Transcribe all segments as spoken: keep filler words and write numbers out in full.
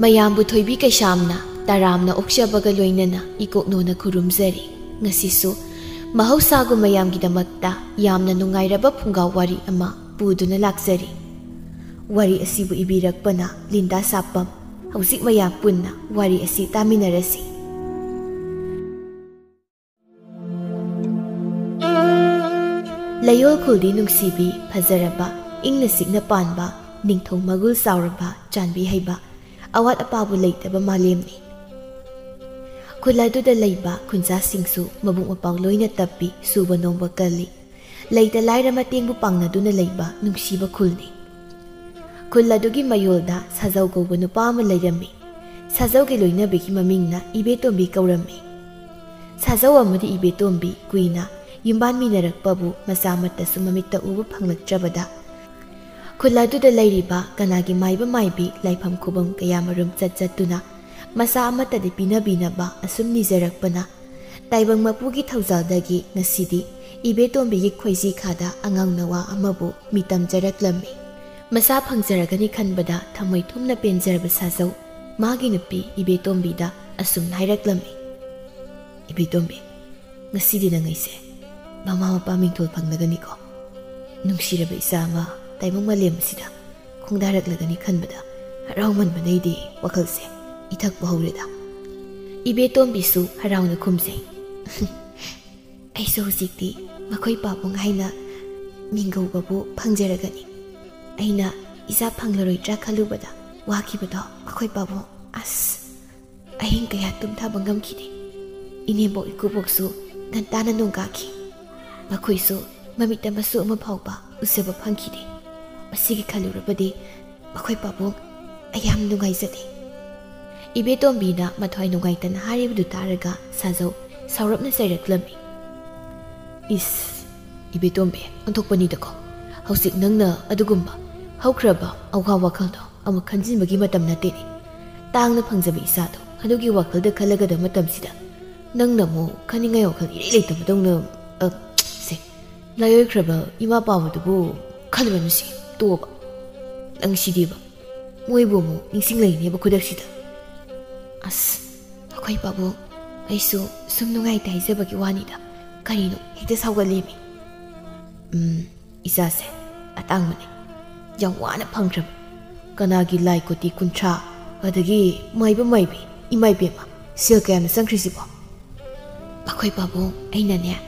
ꯃꯌꯥꯝꯕꯨ ꯊꯣꯏꯕꯤ ꯀꯩꯁꯥꯝꯅ ꯇꯔꯥꯝꯅ ꯑꯣꯛꯆꯕꯒ ꯂꯣꯏꯅꯅ ꯏꯀꯣꯛꯅꯣꯅ ꯈꯨꯔꯨꯝꯖꯔꯤ꯫ ꯉꯁꯤꯁꯨ ꯃꯍꯧꯁꯥꯒꯨꯝ ꯃꯌꯥꯝꯒꯤꯗꯃꯛꯇ ꯌꯥꯝꯅ ꯅꯨꯡꯉꯥꯏꯔꯕ ꯐꯨꯡꯒꯥ ꯋꯥꯔꯤ ꯑꯃ ꯄꯨꯗꯨꯅ ꯂꯥꯛꯆꯔꯤ꯫ ꯋꯥꯔꯤ ꯑꯁꯤꯕꯨ ꯏꯕꯤꯔꯛꯄꯅ ꯂꯤꯟꯗꯥ ꯁꯥꯄꯝ꯫ ꯍꯧꯖꯤꯛ ꯃꯌꯥꯝ ꯄꯨꯟꯅ ꯋꯥꯔꯤ ꯑꯁꯤ ꯇꯥꯃꯤꯟꯅꯔꯁꯤ꯫ ꯂꯩꯌꯣꯜ ꯈꯨꯜꯗꯤ ꯅꯨꯡꯁꯤꯕꯤ, ꯐꯖꯔꯕ, ꯏꯪꯅ ꯆꯤꯛꯅ ꯄꯥꯟꯕ, ꯅꯤꯡꯊꯧ ꯃꯒꯨꯜ ꯆꯥꯎꯔꯕ, ꯆꯥꯟꯕꯤ ꯍꯩꯕ, ꯑꯋꯥꯠ ꯑꯄꯥꯕꯨ ꯂꯩꯇꯕ ꯃꯥꯂꯦꯝꯅꯤ꯫ ꯈꯨꯜ ꯑꯗꯨꯗ ꯂꯩꯕ ꯈꯨꯟꯖꯥꯁꯤꯡꯁꯨ ꯃꯕꯨꯛ ꯃꯄꯥꯎ ꯂꯣꯏꯅ ꯇꯞꯄꯤ, ꯁꯨꯕ ꯅꯣꯝꯕ ꯀꯜꯂꯤ꯫ ꯂꯩꯇ ꯂꯥꯏꯔ ꯃꯇꯦꯡꯕꯨ ꯄꯥꯡꯅꯗꯨꯅ ꯂꯩꯕ ꯅꯨꯡꯁꯤꯕ ꯈꯨꯜꯅꯤ꯫ ꯈꯨꯜ ꯑꯗꯨꯒꯤ ꯃꯌꯣꯜꯗ ꯁꯥꯖꯧ ꯀꯧꯕ ꯅꯨꯄꯥ ꯑꯃ ꯂꯩꯔꯝꯃꯤ꯫ ꯁꯥꯖꯧꯒꯤ ꯂꯣꯏꯅꯕꯤꯒꯤ ꯃꯃꯤꯡꯅ ꯏꯕꯦꯇꯣꯝꯕꯤ ꯀꯧꯔꯝꯃꯤ꯫ ꯁꯥꯖꯧ ꯑꯃꯗꯤ ꯏꯕꯦꯇꯣꯝꯕꯤ ꯀꯨꯏꯅ ꯌꯨꯝꯕꯥꯟꯃꯤꯟꯅꯔꯛꯄꯕꯨ ꯃꯆꯥ ꯑꯃꯠꯇꯁꯨ ꯃꯃꯤꯠꯇ ꯎꯕ ꯐꯪꯂꯛꯇ꯭ꯔꯕꯗ, ꯈꯨꯜ ꯑꯗꯨꯗ ꯂꯩꯔꯤꯕ ꯀꯅꯥꯒꯤ ꯃꯥꯏꯕ ꯃꯥꯏꯕꯤ, ꯂꯥꯏꯐꯝ ꯈꯨꯕꯝ ꯀꯌꯥꯃꯔꯨꯝ ꯆꯠ ꯆꯠꯇꯨꯅ ꯃꯆꯥ ꯑꯃꯠꯇꯗꯤ ꯄꯤꯅꯕꯤꯅꯕ ꯑꯁꯨꯝ ꯅꯤꯖꯔꯛꯄꯅ, ꯇꯥꯏꯕꯪ ꯃꯄꯨꯒꯤ ꯊꯧꯖꯥꯜꯗꯒꯤ ꯉꯁꯤꯗꯤ ꯏꯕꯦꯇꯣꯝꯕꯤꯒꯤ ꯈꯣꯏꯖꯤ ꯈꯥꯗ ꯑꯉꯥꯡ ꯅꯋꯥ ꯑꯃꯕꯨ ꯃꯤꯇꯝꯖꯔꯛꯂꯝꯃꯤ꯫ ꯃꯆꯥ ꯐꯪꯖꯔꯒꯅꯤ ꯈꯟꯕꯗ ꯊꯃꯣꯏ ꯊꯨꯝꯅ ꯄꯦꯟꯖꯔꯕ ꯁꯥꯖꯧ ꯃꯥꯒꯤ ꯅꯨꯄꯤ ꯏꯕꯦꯇꯣꯝꯕꯤꯗ ꯑꯁꯨꯝꯅ ꯍꯥꯏꯔꯛꯂꯝꯃꯤ, "ꯏꯕꯦꯇꯣꯝꯕꯤ, ꯉꯁꯤꯗꯤ ꯅꯪ ꯑꯩꯁꯦ ꯃꯃꯥ ꯃꯄꯥ ꯃꯤꯡꯊꯣꯜ ꯐꯪꯂꯒꯅꯤꯀꯣ꯫ ꯅꯨꯡꯁꯤꯔꯕ ꯏꯆꯥ ꯑꯃ ꯇꯥꯏꯕꯪ ꯃꯥꯂꯦꯝ ꯑꯁꯤꯗ ꯈꯣꯡꯗꯥꯔꯛꯂꯒꯅꯤ ꯈꯟꯕꯗ ꯍꯔꯥꯎꯃꯟꯕꯅ ꯑꯩꯗꯤ ꯋꯥꯈꯜꯁꯦ ꯏꯊꯛꯄ ꯍꯧꯔꯦꯗ꯫" ꯏꯕꯦꯇꯣꯝꯕꯤꯁꯨ ꯍꯔꯥꯎꯅ ꯈꯨꯝꯖꯩ, "ꯑꯩꯁꯨ ꯍꯧꯖꯤꯛꯇꯤ ꯃꯈꯣꯏ ꯄꯥꯕꯨꯡ ꯍꯥꯏꯅ ꯃꯤꯡꯒꯧꯕꯕꯨ ꯐꯪꯖꯔꯒꯅꯤ꯫ ꯑꯩꯅ ꯏꯆꯥ ꯐꯪꯂꯔꯣꯏꯗ꯭ꯔꯥ ꯈꯜꯂꯨꯕꯗ ꯋꯥꯈꯤꯕꯗꯣ ꯃꯈꯣꯏ ꯄꯥꯕꯨꯡ, ꯑꯁ, ꯑꯍꯤꯡ ꯀꯌꯥ ꯇꯨꯝꯊꯕ ꯉꯝꯈꯤꯗꯦ꯫ ꯏꯅꯦꯝꯕꯣꯛ ꯏꯀꯨꯕꯣꯛꯁꯨ ꯉꯟꯇꯥꯅ ꯅꯣꯡꯒꯥꯈꯤ꯫ ꯃꯈꯣꯏꯁꯨ ꯃꯃꯤꯠꯇ ꯃꯁꯨ ꯑꯃ ꯐꯥꯎꯕ ꯎꯖꯕ ꯐꯪꯈꯤꯗꯦ꯫ ꯃꯁꯤꯒꯤ ꯈꯜꯂꯨꯔꯕꯗꯤ ꯃꯈꯣꯏ ꯄꯥꯕꯨꯡ, ꯑꯩ ꯌꯥꯝ ꯅꯨꯡꯉꯥꯏꯖꯗꯦ꯫" ꯏꯕꯦꯇꯣꯝꯕꯤꯅ ꯃꯊ꯭ꯋꯥꯏ ꯅꯨꯡꯉꯥꯏꯇꯅ ꯍꯥꯏꯔꯤꯕꯗꯨ ꯇꯥꯔꯒ ꯁꯥꯖꯧ ꯁꯥꯎꯔꯞꯅ ꯆꯩꯔꯛꯂꯝꯃꯤ꯫ "ꯏꯁ, ꯏꯕꯦꯇꯣꯝꯕꯤ, ꯑꯣꯟꯊꯣꯛꯄꯅꯤꯗꯀꯣ꯫ ꯍꯧꯖꯤꯛ ꯅꯪꯅ ꯑꯗꯨꯒꯨꯝꯕ ꯍꯧꯈ꯭ꯔꯕ ꯑꯋꯥ ꯋꯥꯈꯜꯗꯣ ꯑꯃꯨꯛ ꯈꯟꯖꯤꯟꯕꯒꯤ ꯃꯇꯝ ꯅꯠꯇꯦꯅꯦ꯫ ꯇꯥꯡꯅ ꯐꯪꯖꯕ ꯏꯆꯥꯗꯣ ꯑꯗꯨꯒꯤ ꯋꯥꯈꯜꯗ ꯈꯜꯂꯒꯗꯕ ꯃꯇꯝꯁꯤꯗ ꯅꯪꯅ ꯑꯃꯨꯛ ꯈꯟꯅꯤꯡꯉꯥꯏ ꯋꯥꯈꯜ ꯏꯔꯩ ꯂꯩꯇꯕꯗꯧꯅ, ꯑ, ꯁꯦ, ꯂꯥꯏꯑꯣꯏꯈ꯭ꯔꯕ ꯏꯃꯥ ꯄꯥꯕꯗꯨꯕꯨ ꯈꯜꯂꯨꯔꯅꯨꯁꯦ, ꯇꯣꯛꯑꯣꯕ꯫ ꯅꯪ ꯁꯤꯗꯤꯕ꯫ ꯃꯣꯏꯕꯨ ꯑꯃꯨꯛ ꯅꯤꯡꯁꯤꯡꯂꯛꯏꯅꯦꯕ ꯈꯨꯗꯛꯁꯤꯗ꯫ ꯑꯁ, ꯑꯩꯈꯣꯏ ꯄꯥꯕꯨꯡ, ꯑꯩꯁꯨ ꯁꯨꯝ ꯅꯨꯡꯉꯥꯏꯇꯦ ꯍꯥꯏꯖꯕꯒꯤ ꯋꯥꯅꯤꯗ, ꯀꯔꯤꯅꯣ ꯍꯦꯛꯇ ꯁꯥꯎꯒꯠꯂꯦꯃꯤ꯫ ꯎꯝ, ꯏꯆꯥꯁꯦ ꯑꯇꯥꯡꯕꯅꯦ, ꯌꯥꯝ ꯋꯥꯅ ꯐꯪꯈ꯭ꯔꯕ꯫ ꯀꯅꯥꯒꯤ ꯂꯥꯏ ꯀꯣꯇꯤ ꯀꯨꯟꯊ꯭ꯔꯥ, ꯑꯗꯒꯤ ꯃꯥꯏꯕ ꯃꯥꯏꯕꯤ, ꯏꯃꯥ ꯏꯕꯦꯝꯃ, ꯁꯦꯜ ꯀꯌꯥꯝꯅ ꯆꯪꯈ꯭ꯔꯤꯁꯤꯕꯣ? ꯑꯩꯈꯣꯏ ꯄꯥꯕꯨꯡ, ꯑꯩꯅꯅꯦ,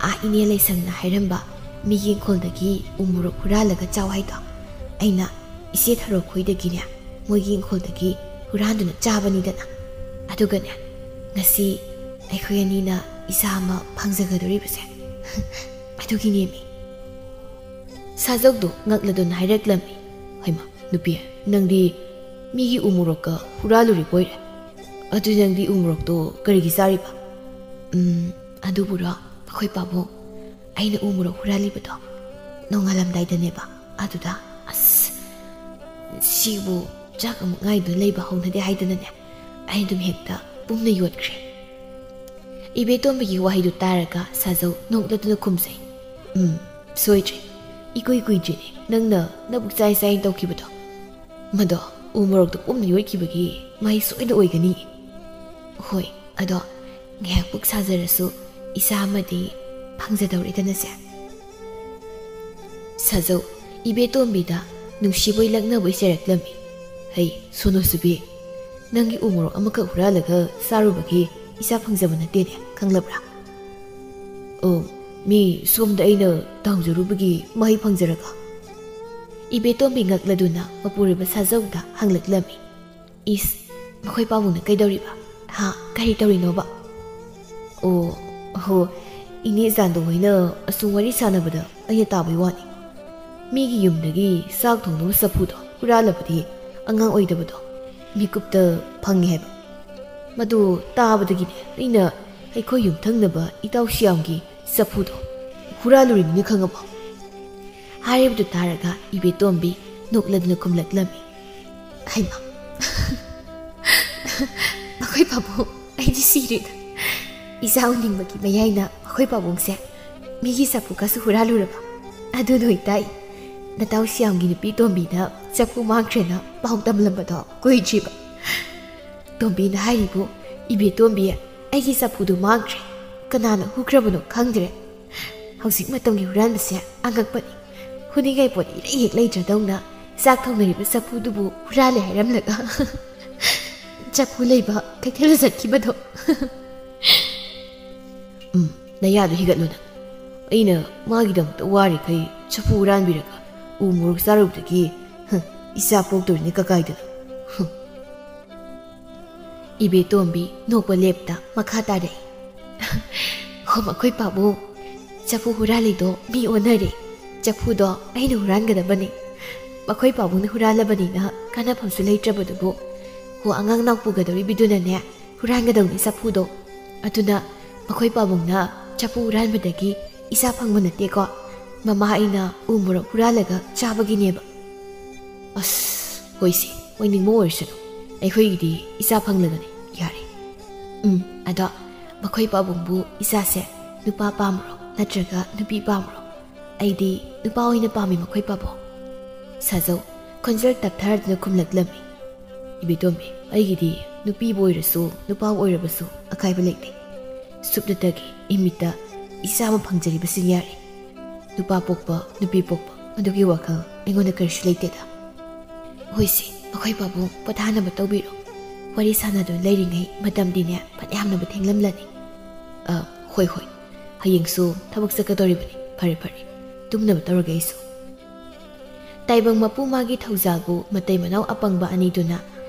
ꯑꯥ ꯏꯅꯦ ꯂꯩꯁꯪꯅ ꯍꯥꯏꯔꯝꯕ ꯃꯤꯒꯤ ꯏꯪꯈꯣꯜꯗꯒꯤ ꯎ ꯃꯣꯔꯣꯛ ꯍꯨꯔꯥꯜꯂꯒ ꯆꯥꯎ ꯍꯥꯏꯗꯣ, ꯑꯩꯅ ꯏꯆꯦ ꯊꯔꯣꯈꯣꯏꯗꯒꯤꯅꯦ, ꯃꯣꯏꯒꯤ ꯏꯪꯈꯣꯜꯗꯒꯤ ꯍꯨꯔꯥꯟꯗꯨꯅ ꯆꯥꯕꯅꯤꯗꯅ꯫ ꯑꯗꯨꯒꯅꯦ, ꯉꯁꯤ ꯑꯩꯈꯣꯏ ꯑꯅꯤꯅ ꯏꯆꯥ ꯑꯃ ꯐꯪꯖꯒꯗꯧꯔꯤꯕꯁꯦ ꯑꯗꯨꯒꯤꯅꯦꯃꯤ꯫ ꯁꯥꯖꯧꯗꯣ ꯉꯛꯂꯗꯨꯅ ꯍꯥꯏꯔꯛꯂꯝꯃꯤ, "ꯍꯩꯃꯥ, ꯅꯨꯄꯤ, ꯅꯪꯗꯤ ꯃꯤꯒꯤ ꯎ ꯃꯣꯔꯣꯛꯀ ꯍꯨꯔꯥꯜꯂꯨꯔꯤꯕ ꯑꯣꯏꯔꯦ꯫ ꯑꯗꯨ ꯅꯪꯗꯤ ꯎ ꯃꯣꯔꯣꯛꯇꯣ ꯀꯔꯤꯒꯤ ꯆꯥꯔꯤꯕ?" "ꯎꯝ, ꯑꯗꯨꯕꯨꯔꯣ, ꯑꯩꯈꯣꯏ ꯄꯥꯕꯨꯡ, ꯑꯩꯅ ꯎ ꯃꯣꯔꯣꯛ ꯍꯨꯔꯥꯜꯂꯤꯕꯗꯣ ꯅꯣꯡꯉꯥꯜꯂꯝꯗꯥꯏꯗꯅꯦꯕ꯫ ꯑꯗꯨꯗ, ꯑꯁ, ꯁꯤꯕꯨ ꯆꯥꯛ ꯑꯃꯨꯛ ꯉꯥꯏꯗꯨꯅ ꯂꯩꯕ ꯍꯧꯅꯗꯦ ꯍꯥꯏꯗꯅꯅꯦ, ꯑꯩ ꯑꯗꯨꯝ ꯍꯦꯛꯇ ꯄꯨꯝꯅ ꯌꯣꯠꯈ꯭ꯔꯦ꯫" ꯏꯕꯦꯇꯣꯝꯕꯤꯒꯤ ꯋꯥꯍꯩꯗꯨ ꯇꯥꯔꯒ ꯁꯥꯖꯧ ꯅꯣꯛꯂꯗꯨꯅ ꯈꯨꯝꯖꯩ, "ꯎꯝ, ꯁꯣꯏꯗ꯭ꯔꯦ꯫ ꯏꯀꯨꯏ ꯀꯨꯏꯗ꯭ꯔꯤꯅꯦ ꯅꯪꯅ ꯅꯕꯨꯛ ꯆꯥꯏ ꯆꯥꯏꯅ ꯇꯧꯈꯤꯕꯗꯣ꯫ ꯃꯗꯣ ꯎ ꯃꯣꯔꯣꯛꯇ ꯄꯨꯝꯅ ꯌꯣꯠꯈꯤꯕꯒꯤ ꯃꯍꯩ ꯁꯣꯏꯗ ꯑꯣꯏꯒꯅꯤ꯫ ꯍꯣꯏ, ꯑꯗꯣ ꯉꯥꯏꯍꯥꯛ ꯄꯨꯛ ꯁꯥꯖꯔꯁꯨ ꯏꯆꯥ ꯑꯃꯗꯤ ꯐꯪꯖꯗꯧꯔꯦꯗꯅꯁꯦ꯫" ꯁꯥꯖꯧ ꯏꯕꯦꯇꯣꯝꯕꯤꯗ ꯅꯨꯡꯁꯤꯕꯣꯏ ꯂꯛꯅꯕꯣꯏ ꯆꯩꯔꯛꯂꯝꯃꯤ꯫ "ꯍꯩ, ꯁꯣꯅꯣꯁꯨꯕꯤ, ꯅꯪꯒꯤ ꯎ ꯃꯣꯔꯣꯛ ꯑꯃꯈꯛ ꯍꯨꯔꯥꯜꯂꯒ ꯆꯥꯔꯨꯕꯒꯤ ꯏꯆꯥ ꯐꯪꯖꯕ ꯅꯠꯇꯦꯅꯦ, ꯈꯪꯂꯕ꯭ꯔꯥ? ꯑꯣ, ꯃꯤ ꯁꯣꯝꯗ ꯑꯩꯅ ꯇꯥꯎꯖꯔꯨꯕꯒꯤ ꯃꯍꯩ ꯐꯪꯖꯔꯒ?" ꯏꯕꯦꯇꯣꯝꯕꯤ ꯉꯛꯂꯗꯨꯅ ꯃꯄꯨꯔꯣꯏꯕ ꯁꯥꯖꯧꯗ ꯍꯪꯂꯛꯂꯝꯃꯤ꯫ "ꯏꯁ, ꯃꯈꯣꯏ ꯄꯥꯕꯨꯡꯅ ꯀꯩꯗꯧꯔꯤꯕ? ꯍꯥ, ꯀꯔꯤ ꯇꯧꯔꯤꯅꯣꯕ?" "ꯑꯣ, ꯑꯍꯣ, ꯏꯅꯦ ꯆꯥꯟꯗꯣ ꯍꯣꯏꯅ ꯑꯁꯨꯝ ꯋꯥꯔꯤ ꯁꯥꯟꯅꯕꯗ ꯑꯩꯅ ꯇꯥꯕꯩ ꯋꯥꯅꯤ꯫ ꯃꯤꯒꯤ ꯌꯨꯝꯗꯒꯤ ꯆꯥꯛ ꯊꯣꯡꯅꯕ ꯆꯐꯨꯗꯣ ꯍꯨꯔꯥꯜꯂꯕꯗꯤ ꯑꯉꯥꯡ ꯑꯣꯏꯗꯕꯗꯣ ꯃꯤꯀꯨꯞꯇ ꯐꯪꯉꯦ ꯍꯥꯏꯕ꯫ ꯃꯗꯨ ꯇꯥꯕꯗꯒꯤꯅꯦ ꯑꯩꯅ ꯑꯩꯈꯣꯏ ꯌꯨꯝꯊꯪꯅꯕ ꯏꯇꯥꯎ ꯁꯤꯌꯥꯝꯒꯤ ꯆꯐꯨꯗꯣ ꯍꯨꯔꯥꯜꯂꯨꯔꯤꯕꯅꯤ, ꯈꯪꯉꯕꯣ?" ꯍꯥꯏꯔꯤꯕꯗꯨ ꯇꯥꯔꯒ ꯏꯕꯦꯇꯣꯝꯕꯤ ꯅꯣꯛꯂꯗꯨꯅ ꯈꯨꯝꯂꯛꯂꯝꯃꯤ, "ꯍꯩꯃꯥ, ꯃꯈꯣꯏ ꯄꯥꯕꯨꯡ, ꯑꯩꯗꯤ ꯁꯤꯔꯦꯗ꯫ ꯏꯆꯥ ꯎꯅꯤꯡꯕꯒꯤ ꯃꯌꯥꯏꯅ ꯃꯈꯣꯏ ꯄꯥꯕꯨꯡꯁꯦ ꯃꯤꯒꯤ ꯆꯐꯨꯒꯁꯨ ꯍꯨꯔꯥꯜꯂꯨꯔꯕ? ꯑꯗꯨ ꯅꯣꯏ ꯇꯥꯏ, ꯅꯇꯥꯎ ꯁꯤꯌꯥꯝꯒꯤ ꯅꯨꯄꯤ ꯇꯣꯝꯕꯤꯅ ꯆꯐꯨ ꯃꯥꯡꯈ꯭ꯔꯦꯅ ꯄꯥꯎ ꯇꯝꯂꯝꯕꯗꯣ ꯀꯨꯏꯗ꯭ꯔꯤꯕ꯫ ꯇꯣꯝꯕꯤꯅ ꯍꯥꯏꯔꯤꯕꯨ, "ꯏꯕꯦ ꯇꯣꯝꯕꯤ, ꯑꯩꯒꯤ ꯆꯐꯨꯗꯨ ꯃꯥꯡꯈ꯭ꯔꯦ꯫ ꯀꯅꯥꯅ ꯍꯨꯈ꯭ꯔꯕꯅꯣ ꯈꯪꯗ꯭ꯔꯦ꯫ ꯍꯧꯖꯤꯛ ꯃꯇꯝꯒꯤ ꯍꯨꯔꯥꯟꯕꯁꯦ ꯑꯉꯛꯄꯅꯤ꯫ ꯍꯨꯅꯤꯡꯉꯥꯏ ꯄꯣꯠ ꯏꯔꯩ ꯍꯦꯛ ꯂꯩꯇ꯭ꯔꯗꯧꯅ ꯆꯥꯛ ꯊꯣꯡꯅꯔꯤꯕ ꯆꯐꯨꯗꯨꯕꯨ ꯍꯨꯔꯥꯜꯂꯦ ꯍꯥꯏꯔꯝꯂꯒ ꯆꯐꯨ ꯂꯩꯕ ꯀꯩꯊꯦꯜꯗ ꯆꯠꯈꯤꯕꯗꯣ꯫" "ꯎꯝ, ꯅꯌꯥꯗꯣ ꯍꯤꯒꯠꯂꯨꯅ꯫ ꯑꯩꯅ ꯃꯥꯒꯤꯗꯃꯛꯇ ꯋꯥꯔꯤꯈꯩ ꯆꯐꯨ ꯍꯨꯔꯥꯟꯕꯤꯔꯒ ꯎ ꯃꯣꯔꯣꯛ ꯆꯥꯔꯨꯕꯗꯒꯤ, ꯍ, ꯏꯆꯥ ꯄꯣꯛꯇꯣꯔꯤꯅꯦ ꯀꯀꯥꯏꯗꯅ꯫" ꯍ꯫ ꯏꯕꯦꯇꯣꯝꯕꯤ ꯅꯣꯛꯄ ꯂꯦꯞꯇ ꯃꯈꯥ ꯇꯥꯔꯛꯏ꯫ "ꯍꯣ, ꯃꯈꯣꯏ ꯄꯥꯕꯨꯡ, ꯆꯐꯨ ꯍꯨꯔꯥꯜꯂꯤꯗꯣ ꯃꯤ ꯑꯣꯟꯅꯔꯦ꯫ ꯆꯐꯨꯗꯣ ꯑꯩꯅ ꯍꯨꯔꯥꯟꯒꯗꯕꯅꯤ꯫ ꯃꯈꯣꯏ ꯄꯥꯕꯨꯡꯅ ꯍꯨꯔꯥꯜꯂꯕꯅꯤꯅ ꯀꯥꯟꯅꯐꯝꯁꯨ ꯂꯩꯇ꯭ꯔꯕꯗꯨꯕꯨ꯫ ꯍꯣ, ꯑꯉꯥꯡ ꯅꯥꯎ ꯄꯨꯒꯗꯧꯔꯤꯕꯤꯗꯨꯅꯅꯦ ꯍꯨꯔꯥꯟꯒꯗꯧꯅꯤ ꯆꯐꯨꯗꯣ꯫ ꯑꯗꯨꯅ ꯃꯈꯣꯏ ꯄꯥꯕꯨꯡꯅ ꯆꯐꯨ ꯍꯨꯔꯥꯟꯕꯗꯒꯤ ꯏꯆꯥ ꯐꯪꯕ ꯅꯠꯇꯦꯀꯣ꯫ ꯃꯃꯥ ꯑꯩꯅ ꯎ ꯃꯣꯔꯣꯛ ꯍꯨꯔꯥꯜꯂꯒ ꯆꯥꯕꯒꯤꯅꯦꯕ꯫" "ꯑꯁ, ꯍꯣꯏꯁꯦ, ꯑꯣꯏꯅꯤꯡꯕ ꯑꯣꯏꯔꯁꯅꯨ꯫ ꯑꯩꯈꯣꯏꯒꯤꯗꯤ ꯏꯆꯥ ꯐꯪꯂꯒꯅꯤ, ꯌꯥꯔꯦ꯫ ꯎꯝ, ꯑꯗꯣ ꯃꯈꯣꯏ ꯄꯥꯕꯨꯡꯕꯨ ꯏꯆꯥꯁꯦ ꯅꯨꯄꯥ ꯄꯥꯝꯕ꯭ꯔꯣ ꯅꯠꯇ꯭ꯔꯒ ꯅꯨꯄꯤ ꯄꯥꯝꯕ꯭ꯔꯣ?" "ꯑꯩꯗꯤ ꯅꯨꯄꯥ ꯑꯣꯏꯅ ꯄꯥꯝꯃꯤ, ꯃꯈꯣꯏ ꯄꯥꯕꯨꯡ꯫" ꯁꯥꯖꯧ ꯈꯣꯟꯖꯦꯜ ꯇꯞꯊꯔꯗꯨꯅ ꯈꯨꯝꯂꯛꯂꯝꯃꯤ꯫ "ꯏꯕꯦꯇꯣꯝꯕꯤ, ꯑꯩꯒꯤꯗꯤ ꯅꯨꯄꯤꯕꯨ ꯑꯣꯏꯔꯁꯨ ꯅꯨꯄꯥꯕꯨ ꯑꯣꯏꯔꯕꯁꯨ ꯑꯀꯥꯏꯕ ꯂꯩꯇꯦ꯫ ꯁꯨꯞꯅꯇꯒꯤ ꯏꯃꯤꯠꯇ ꯏꯆꯥ ꯑꯃ ꯐꯪꯖꯔꯤꯕꯁꯤꯅ ꯌꯥꯔꯦ꯫ ꯅꯨꯄꯥ ꯄꯣꯛꯄ, ꯅꯨꯄꯤ ꯄꯣꯛꯄ, ꯑꯗꯨꯒꯤ ꯋꯥꯈꯜ ꯑꯩꯉꯣꯟꯗ ꯀꯔꯤꯁꯨ ꯂꯩꯇꯦꯗ꯫" "ꯍꯣꯏꯁꯦ, ꯑꯩꯈꯣꯏ ꯄꯥꯕꯨꯡ ꯄꯣꯊꯥꯅꯕ ꯇꯧꯕꯤꯔꯣ꯫ ꯋꯥꯔꯤ ꯁꯥꯟꯅꯗꯨꯅ ꯂꯩꯔꯤꯉꯩ ꯃꯇꯝꯗꯤꯅꯦ ꯐꯅꯌꯥꯝꯅꯕꯨ ꯊꯦꯡꯂꯝꯂꯅꯤ꯫" "ꯑ, ꯍꯣꯏ, ꯍꯣꯏ, ꯍꯌꯦꯡꯁꯨ ꯊꯕꯛ ꯆꯠꯀꯗꯧꯔꯤꯕꯅꯤ꯫ ꯐꯔꯦ, ꯐꯔꯦ, ꯇꯨꯝꯅꯕ ꯇꯧꯔꯒꯦ ꯑꯩꯁꯨ꯫" ꯇꯥꯏꯕꯪ ꯃꯄꯨ ꯃꯥꯒꯤ ꯊꯧꯖꯥꯜꯕꯨ ꯃꯇꯩ ꯃꯅꯥꯎ ꯑꯄꯪꯕ ꯑꯅꯤꯗꯨꯅ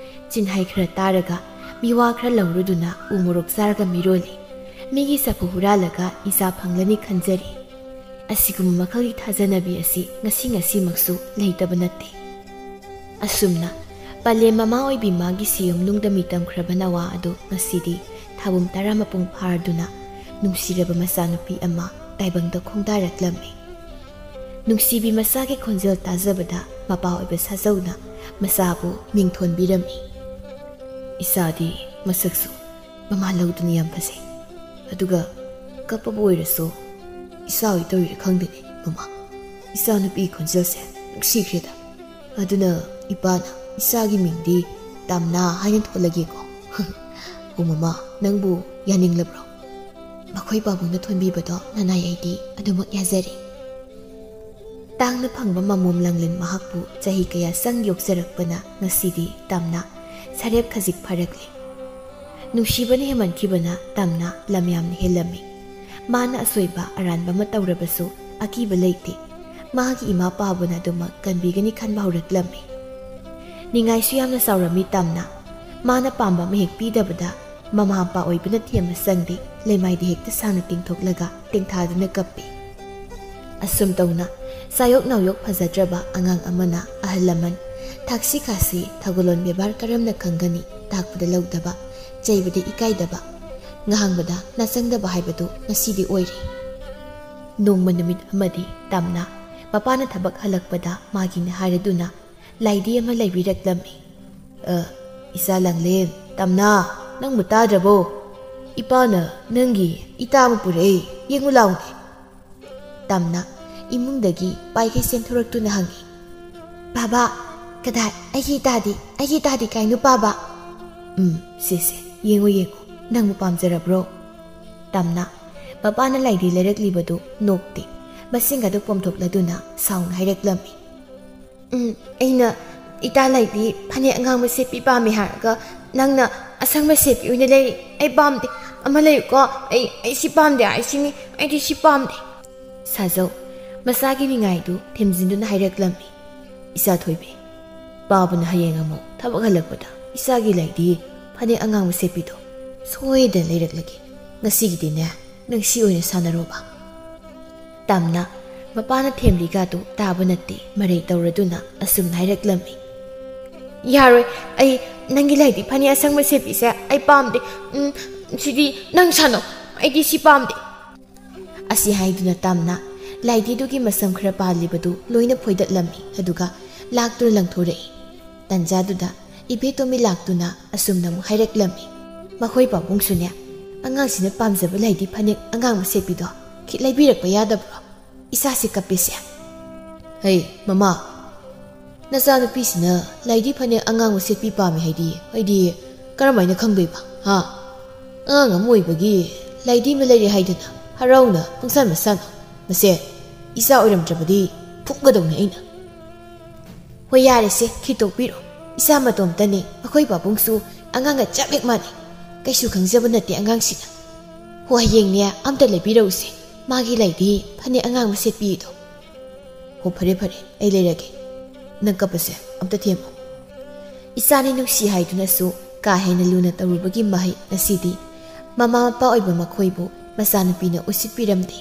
ꯆꯤꯟꯍꯥꯏ ꯈꯔ ꯇꯥꯔꯒ, ꯃꯤꯋꯥ ꯈꯔ ꯂꯧꯔꯨꯗꯨꯅ ꯎ ꯃꯣꯔꯣꯛ ꯆꯥꯔꯒ ꯃꯤꯔꯣꯜꯂꯤ꯫ ꯃꯤꯒꯤ ꯆꯐꯨ ꯍꯨꯔꯥꯜꯂꯒ ꯏꯆꯥ ꯐꯪꯂꯅꯤ ꯈꯟꯖꯔꯤ꯫ ꯑꯁꯤꯒꯨꯝꯕ ꯃꯈꯜꯒꯤ ꯊꯥꯖꯅꯕꯤ ꯑꯁꯤ ꯉꯁꯤ ꯉꯁꯤꯃꯛꯁꯨ ꯂꯩꯇꯕ ꯅꯠꯇꯦ꯫ ꯑꯁꯨꯝꯅ ꯄꯂꯦꯝ ꯃꯃꯥ ꯑꯣꯏꯕꯤ ꯃꯥꯒꯤ ꯁꯤꯌꯨꯝꯅꯨꯡꯗ ꯃꯤꯇꯝꯈ꯭ꯔꯕ ꯅꯋꯥ ꯑꯗꯨ ꯉꯁꯤꯗꯤ ꯊꯥꯕꯨꯝ ꯇꯔꯥ ꯃꯄꯨꯡ ꯐꯥꯔꯗꯨꯅ ꯅꯨꯡꯁꯤꯔꯕ ꯃꯆꯥꯅꯨꯄꯤ ꯑꯃ ꯇꯥꯏꯕꯪꯗ ꯈꯣꯡꯗꯥꯔꯛꯂꯝꯃꯤ꯫ ꯅꯨꯡꯁꯤꯕꯤ ꯃꯆꯥꯒꯤ ꯈꯣꯟꯖꯦꯜ ꯇꯥꯖꯕꯗ ꯃꯄꯥ ꯑꯣꯏꯕ ꯁꯥꯖꯧꯅ ꯃꯆꯥꯕꯨ ꯃꯤꯡ ꯊꯣꯟꯕꯤꯔꯝꯃꯤ꯫ "ꯏꯆꯥꯗꯤ ꯃꯁꯛꯁꯨ ꯃꯃꯥ ꯂꯧꯗꯨꯅ ꯌꯥꯝ ꯐꯖꯩ꯫ ꯑꯗꯨꯒ ꯀꯞꯄꯕꯨ ꯑꯣꯏꯔꯁꯨ ꯏꯆꯥ ꯑꯣꯏ ꯇꯧꯔꯤꯔ ꯈꯪꯗꯦꯅꯦ, ꯃꯃꯥ꯫" ꯏꯆꯥꯅꯨꯄꯤ ꯈꯣꯟꯖꯦꯜꯁꯦ ꯅꯨꯡꯁꯤꯈ꯭ꯔꯦꯗ꯫ ꯑꯗꯨꯅ ꯏꯄꯥꯅ ꯏꯆꯥꯒꯤ ꯃꯤꯡꯗꯤ ꯇꯝꯅꯥ ꯍꯥꯏꯅ ꯊꯣꯜꯂꯒꯦꯀꯣ꯫ ꯍꯣ ꯃꯃꯥ, ꯅꯪꯕꯨ ꯌꯥꯅꯤꯡꯂꯕ꯭ꯔꯣ? ꯃꯈꯣꯏ ꯄꯥꯕꯨꯡꯅ ꯊꯣꯟꯕꯤꯕꯗꯣ ꯅꯅꯥꯏ ꯑꯩꯗꯤ ꯑꯗꯨꯃꯛ ꯌꯥꯖꯔꯤ꯫ ꯇꯥꯡꯅ ꯐꯪꯕ ꯃꯃꯣꯝ ꯂꯥꯡꯂꯦꯟ ꯃꯍꯥꯛꯄꯨ ꯆꯍꯤ ꯀꯌꯥ ꯆꯪ ꯌꯣꯛꯆꯔꯛꯄꯅ ꯉꯁꯤꯗꯤ ꯇꯝꯅꯥ ꯁꯔꯦꯞ ꯈꯖꯤꯛ ꯐꯥꯔꯛꯂꯦ꯫ ꯅꯨꯡꯁꯤꯕꯅ ꯍꯦꯟꯃꯟꯈꯤꯕꯅ ꯇꯝꯅꯥ ꯂꯝ ꯌꯥꯝꯅ ꯍꯦꯜꯂꯝꯃꯤ꯫ ꯃꯥꯅ ꯑꯁꯣꯏꯕ ꯑꯔꯥꯟꯕ ꯑꯃ ꯇꯧꯔꯕꯁꯨ ꯑꯀꯤꯕ ꯂꯩꯇꯦ꯫ ꯃꯥꯒꯤ ꯏꯃꯥ ꯄꯥꯕꯨꯅ ꯑꯗꯨꯃꯛ ꯀꯟꯕꯤꯒꯅꯤ ꯈꯟꯕ ꯍꯧꯔꯛꯂꯝꯃꯤ꯫ ꯅꯤꯡꯉꯥꯏꯁꯨ ꯌꯥꯝꯅ ꯆꯥꯎꯔꯝꯃꯤ ꯇꯝꯅꯥ꯫ ꯃꯥꯅ ꯄꯥꯝꯕ ꯑꯃ ꯍꯦꯛ ꯄꯤꯗꯕꯗ ꯃꯃꯥ ꯃꯄꯥ ꯑꯣꯏꯕꯅ ꯊꯦꯝꯕ ꯆꯪꯗꯦ, ꯂꯩꯃꯥꯏꯗ ꯍꯦꯛꯇ ꯁꯥꯡꯅ ꯇꯤꯡꯊꯣꯛꯂꯒ ꯇꯦꯡꯊꯥꯗꯨꯅ ꯀꯞꯄꯤ꯫ ꯑꯁꯨꯝ ꯇꯧꯅ ꯆꯥꯌꯣꯛ ꯅꯥꯎꯌꯣꯛ ꯐꯖꯗ꯭ꯔꯕ ꯑꯉꯥꯡ ꯑꯃꯅ ꯑꯍꯜ ꯂꯃꯟ ꯊꯛꯁꯤ ꯈꯥꯁꯤ, ꯊꯧꯒꯜꯂꯣꯟ ꯕꯦꯕꯥꯔ ꯀꯔꯝꯅ ꯈꯪꯒꯅꯤ? ꯇꯥꯛꯄꯗ ꯂꯧꯗꯕ, ꯆꯩꯕꯗ ꯏꯀꯥꯏꯗꯕ, ꯉꯥꯡꯕꯗ ꯅꯥꯆꯪꯗꯕ ꯍꯥꯏꯕꯗꯨ ꯉꯁꯤꯗꯤ ꯑꯣꯏꯔꯦ꯫ ꯅꯣꯡꯃ ꯅꯨꯃꯤꯠ ꯑꯃꯗꯤ ꯇꯝꯅꯥ ꯃꯄꯥꯅ ꯊꯕꯛ ꯍꯜꯂꯛꯄꯗ ꯃꯥꯒꯤꯅꯤ ꯍꯥꯏꯔꯗꯨꯅ ꯂꯥꯏꯗꯤ ꯑꯃ ꯂꯩꯕꯤꯔꯛꯂꯝꯃꯤ꯫ "ꯑ, ꯏꯆꯥ ꯂꯥꯡꯂꯦꯟ, ꯇꯝꯅꯥ, ꯅꯪꯕꯨ ꯇꯥꯗ꯭ꯔꯕꯣ? ꯏꯄꯥꯅ ꯅꯪꯒꯤ ꯏꯇꯥ ꯑꯃ ꯄꯨꯔꯛꯏ, ꯌꯦꯡꯉꯨ ꯂꯥꯎꯅꯦ꯫" ꯇꯝꯅꯥ ꯏꯃꯨꯡꯗꯒꯤ ꯄꯥꯏꯈꯩ ꯆꯦꯟꯊꯣꯔꯛꯇꯨꯅ ꯍꯪꯉꯤ꯫ "ꯕꯥꯕꯥ, ꯀꯗꯥꯏ? ꯑꯩꯒꯤ ꯏꯇꯥꯗꯤ, ꯑꯩꯒꯤ ꯏꯇꯥꯗꯤ ꯀꯥꯏꯅꯣ ꯄꯥꯕ?" "ꯎꯝ, ꯁꯦ ꯁꯦ, ꯌꯦꯡꯉꯨ ꯌꯦꯡꯉꯨ, ꯅꯪꯕꯨ ꯄꯥꯝꯖꯔꯕ꯭ꯔꯣ?" ꯇꯝꯅꯥ ꯃꯄꯥꯅ ꯂꯥꯏꯗꯤ ꯂꯩꯔꯛꯂꯤꯕꯗꯨ ꯅꯣꯛꯇꯦ, ꯃꯆꯤꯟꯒꯗꯨ ꯄꯣꯝꯊꯣꯛꯂꯗꯨꯅ ꯁꯥꯎꯅ ꯍꯥꯏꯔꯛꯂꯝꯃꯤ꯫ "ꯎꯝ, ꯑꯩꯅ ꯏꯇꯥ ꯂꯥꯏꯗꯤ ꯐꯅꯦꯛ ꯑꯉꯥꯡꯕ ꯁꯦꯠꯄꯤ ꯄꯥꯝꯃꯤ ꯍꯥꯏꯔꯒ ꯅꯪꯅ ꯑꯁꯪꯕ ꯁꯦꯠꯄꯤ ꯑꯣꯏꯅ ꯂꯩꯔꯤ꯫ ꯑꯩ ꯄꯥꯝꯗꯦ, ꯑꯃ ꯂꯩꯌꯨꯀꯣ꯫ ꯑꯩ, ꯑꯩ ꯁꯤ ꯄꯥꯝꯗꯦ ꯍꯥꯏꯁꯤꯅꯤ, ꯑꯩꯗꯤ ꯁꯤ ꯄꯥꯝꯗꯦ꯫" ꯁꯥꯖꯧ ꯃꯆꯥꯒꯤ ꯅꯤꯡꯉꯥꯏꯗꯨ ꯊꯦꯝꯖꯤꯟꯗꯨꯅ ꯍꯥꯏꯔꯛꯂꯝꯃꯤ꯫ "ꯏꯆꯥ ꯊꯣꯏꯕꯤ, ꯄꯥꯕꯅ ꯍꯌꯦꯡ ꯑꯃꯨꯛ ꯊꯕꯛ ꯍꯜꯂꯛꯄꯗ ꯏꯆꯥꯒꯤ ꯂꯥꯏꯗꯤ ꯐꯅꯦꯛ ꯑꯉꯥꯡꯕ ꯁꯦꯠꯄꯤꯗꯣ ꯁꯣꯏꯗꯅ ꯂꯩꯔꯛꯂꯒꯦ꯫ ꯉꯁꯤꯒꯤꯗꯤꯅꯦ, ꯅꯪ ꯁꯤ ꯑꯣꯏꯅ ꯁꯥꯟꯅꯔꯣꯕ꯫" ꯇꯝꯅꯥ ꯃꯄꯥꯅ ꯊꯦꯝꯂꯤꯒꯗꯨ ꯇꯥꯕ ꯅꯠꯇꯦ, ꯃꯔꯩ ꯇꯧꯔꯗꯨꯅ ꯑꯁꯨꯝꯅ ꯍꯥꯏꯔꯛꯂꯝꯃꯤ꯫ "ꯌꯥꯔꯣꯏ, ꯑꯩ ꯅꯪꯒꯤ ꯂꯥꯏꯗꯤ ꯐꯅꯦꯛ ꯑꯁꯪꯕ ꯁꯦꯠꯄꯤꯁꯦ ꯑꯩ ꯄꯥꯝꯗꯦ꯫ ꯎꯝ, ꯁꯤꯗꯤ ꯅꯪ ꯁꯥꯟꯅꯧ, ꯑꯩꯗꯤ ꯁꯤ ꯄꯥꯝꯗꯦ꯫" ꯑꯁꯤ ꯍꯥꯏꯗꯨꯅ ꯇꯝꯅꯥ ꯂꯥꯏꯗꯤꯗꯨꯒꯤ ꯃꯁꯝ ꯈꯔ ꯄꯥꯜꯂꯤꯕꯗꯨ ꯂꯣꯏꯅ ꯐꯣꯏꯗꯠꯂꯝꯃꯤ, ꯑꯗꯨꯒ ꯂꯥꯛꯇꯨꯅ ꯂꯪꯊꯣꯔꯛꯏ꯫ ꯇꯟꯖꯥꯗꯨꯗ ꯏꯕꯦꯇꯣꯝꯕꯤ ꯂꯥꯛꯇꯨꯅ ꯑꯁꯨꯝꯅ ꯑꯃꯨꯛ ꯍꯥꯏꯔꯛꯂꯝꯃꯤ꯫ "ꯃꯈꯣꯏ ꯄꯥꯕꯨꯡꯁꯨꯅꯦ, ꯑꯉꯥꯡꯁꯤꯅ ꯄꯥꯝꯖꯕ ꯂꯥꯏꯗꯤ ꯐꯅꯦꯛ ꯑꯉꯥꯡꯕ ꯁꯦꯠꯄꯤꯗꯣ ꯈꯤꯠ ꯂꯩꯕꯤꯔꯛꯄ ꯌꯥꯗꯕ꯭ꯔꯣ? ꯏꯆꯥꯁꯤ ꯀꯞꯄꯤꯁꯦ꯫" "ꯑꯩ, ꯃꯃꯥ, ꯅꯆꯥꯅꯨꯄꯤꯁꯤꯅ ꯂꯥꯏꯗꯤ ꯐꯅꯦꯛ ꯑꯉꯥꯡꯕ ꯁꯦꯠꯄꯤ ꯄꯥꯝꯃꯤ ꯍꯥꯏꯗꯤ ꯑꯩꯗꯤ ꯀꯔꯝꯍꯥꯏꯅ ꯈꯪꯗꯣꯏꯕ? ꯍꯥ? ꯑꯉꯥꯡ ꯑꯃ ꯑꯣꯏꯕꯒꯤ ꯂꯥꯏꯗꯤ ꯑꯃ ꯂꯩꯔꯦ ꯍꯥꯏꯗꯅ ꯍꯔꯥꯎꯅ ꯄꯪꯁꯥꯟ ꯃꯁꯥꯟ꯫ ꯃꯁꯦ ꯏꯆꯥ ꯑꯣꯏꯔꯝꯗ꯭ꯔꯕꯗꯤ ꯐꯨꯒꯗꯧꯅꯤ ꯑꯩꯅ꯫" "ꯍꯣꯏ, ꯌꯥꯔꯦꯁꯦ, ꯈꯤꯇꯣꯛꯄꯤꯔꯣ꯫ ꯏꯆꯥ ꯃꯇꯣꯝꯇꯅꯦ, ꯑꯩꯈꯣꯏ ꯄꯥꯕꯨꯡꯁꯨ ꯑꯉꯥꯡꯒ ꯆꯞ ꯍꯦꯛ ꯃꯥꯟꯅꯩ꯫ ꯀꯩꯁꯨ ꯈꯪꯖꯕ ꯅꯠꯇꯦ ꯑꯉꯥꯡꯁꯤꯅ꯫ ꯍꯣ, ꯍꯌꯦꯡꯅꯦ ꯑꯝꯇ ꯂꯩꯕꯤꯔꯛꯎꯁꯦ, ꯃꯥꯒꯤ ꯂꯥꯏꯗꯤ ꯐꯅꯦꯛ ꯑꯉꯥꯡꯕ ꯁꯦꯠꯄꯤꯗꯣ꯫" "ꯍꯣ, ꯐꯔꯦ ꯐꯔꯦ, ꯑꯩ ꯂꯩꯔꯒꯦ꯫ ꯅꯪ ꯀꯞꯄꯁꯦ ꯑꯝꯇ ꯊꯦꯝꯃꯣ꯫" ꯏꯆꯥꯅꯤ ꯅꯨꯡꯁꯤ ꯍꯥꯏꯗꯨꯅꯁꯨ ꯀꯥ ꯍꯦꯟꯅ ꯂꯨꯅ ꯇꯧꯔꯨꯕꯒꯤ ꯃꯍꯩ ꯉꯁꯤꯗꯤ ꯃꯃꯥ ꯃꯄꯥ ꯑꯣꯏꯕ ꯃꯈꯣꯏꯕꯨ ꯃꯆꯥꯅꯨꯄꯤꯅ ꯎꯁꯤꯠꯄꯤꯔꯝꯗꯦ꯫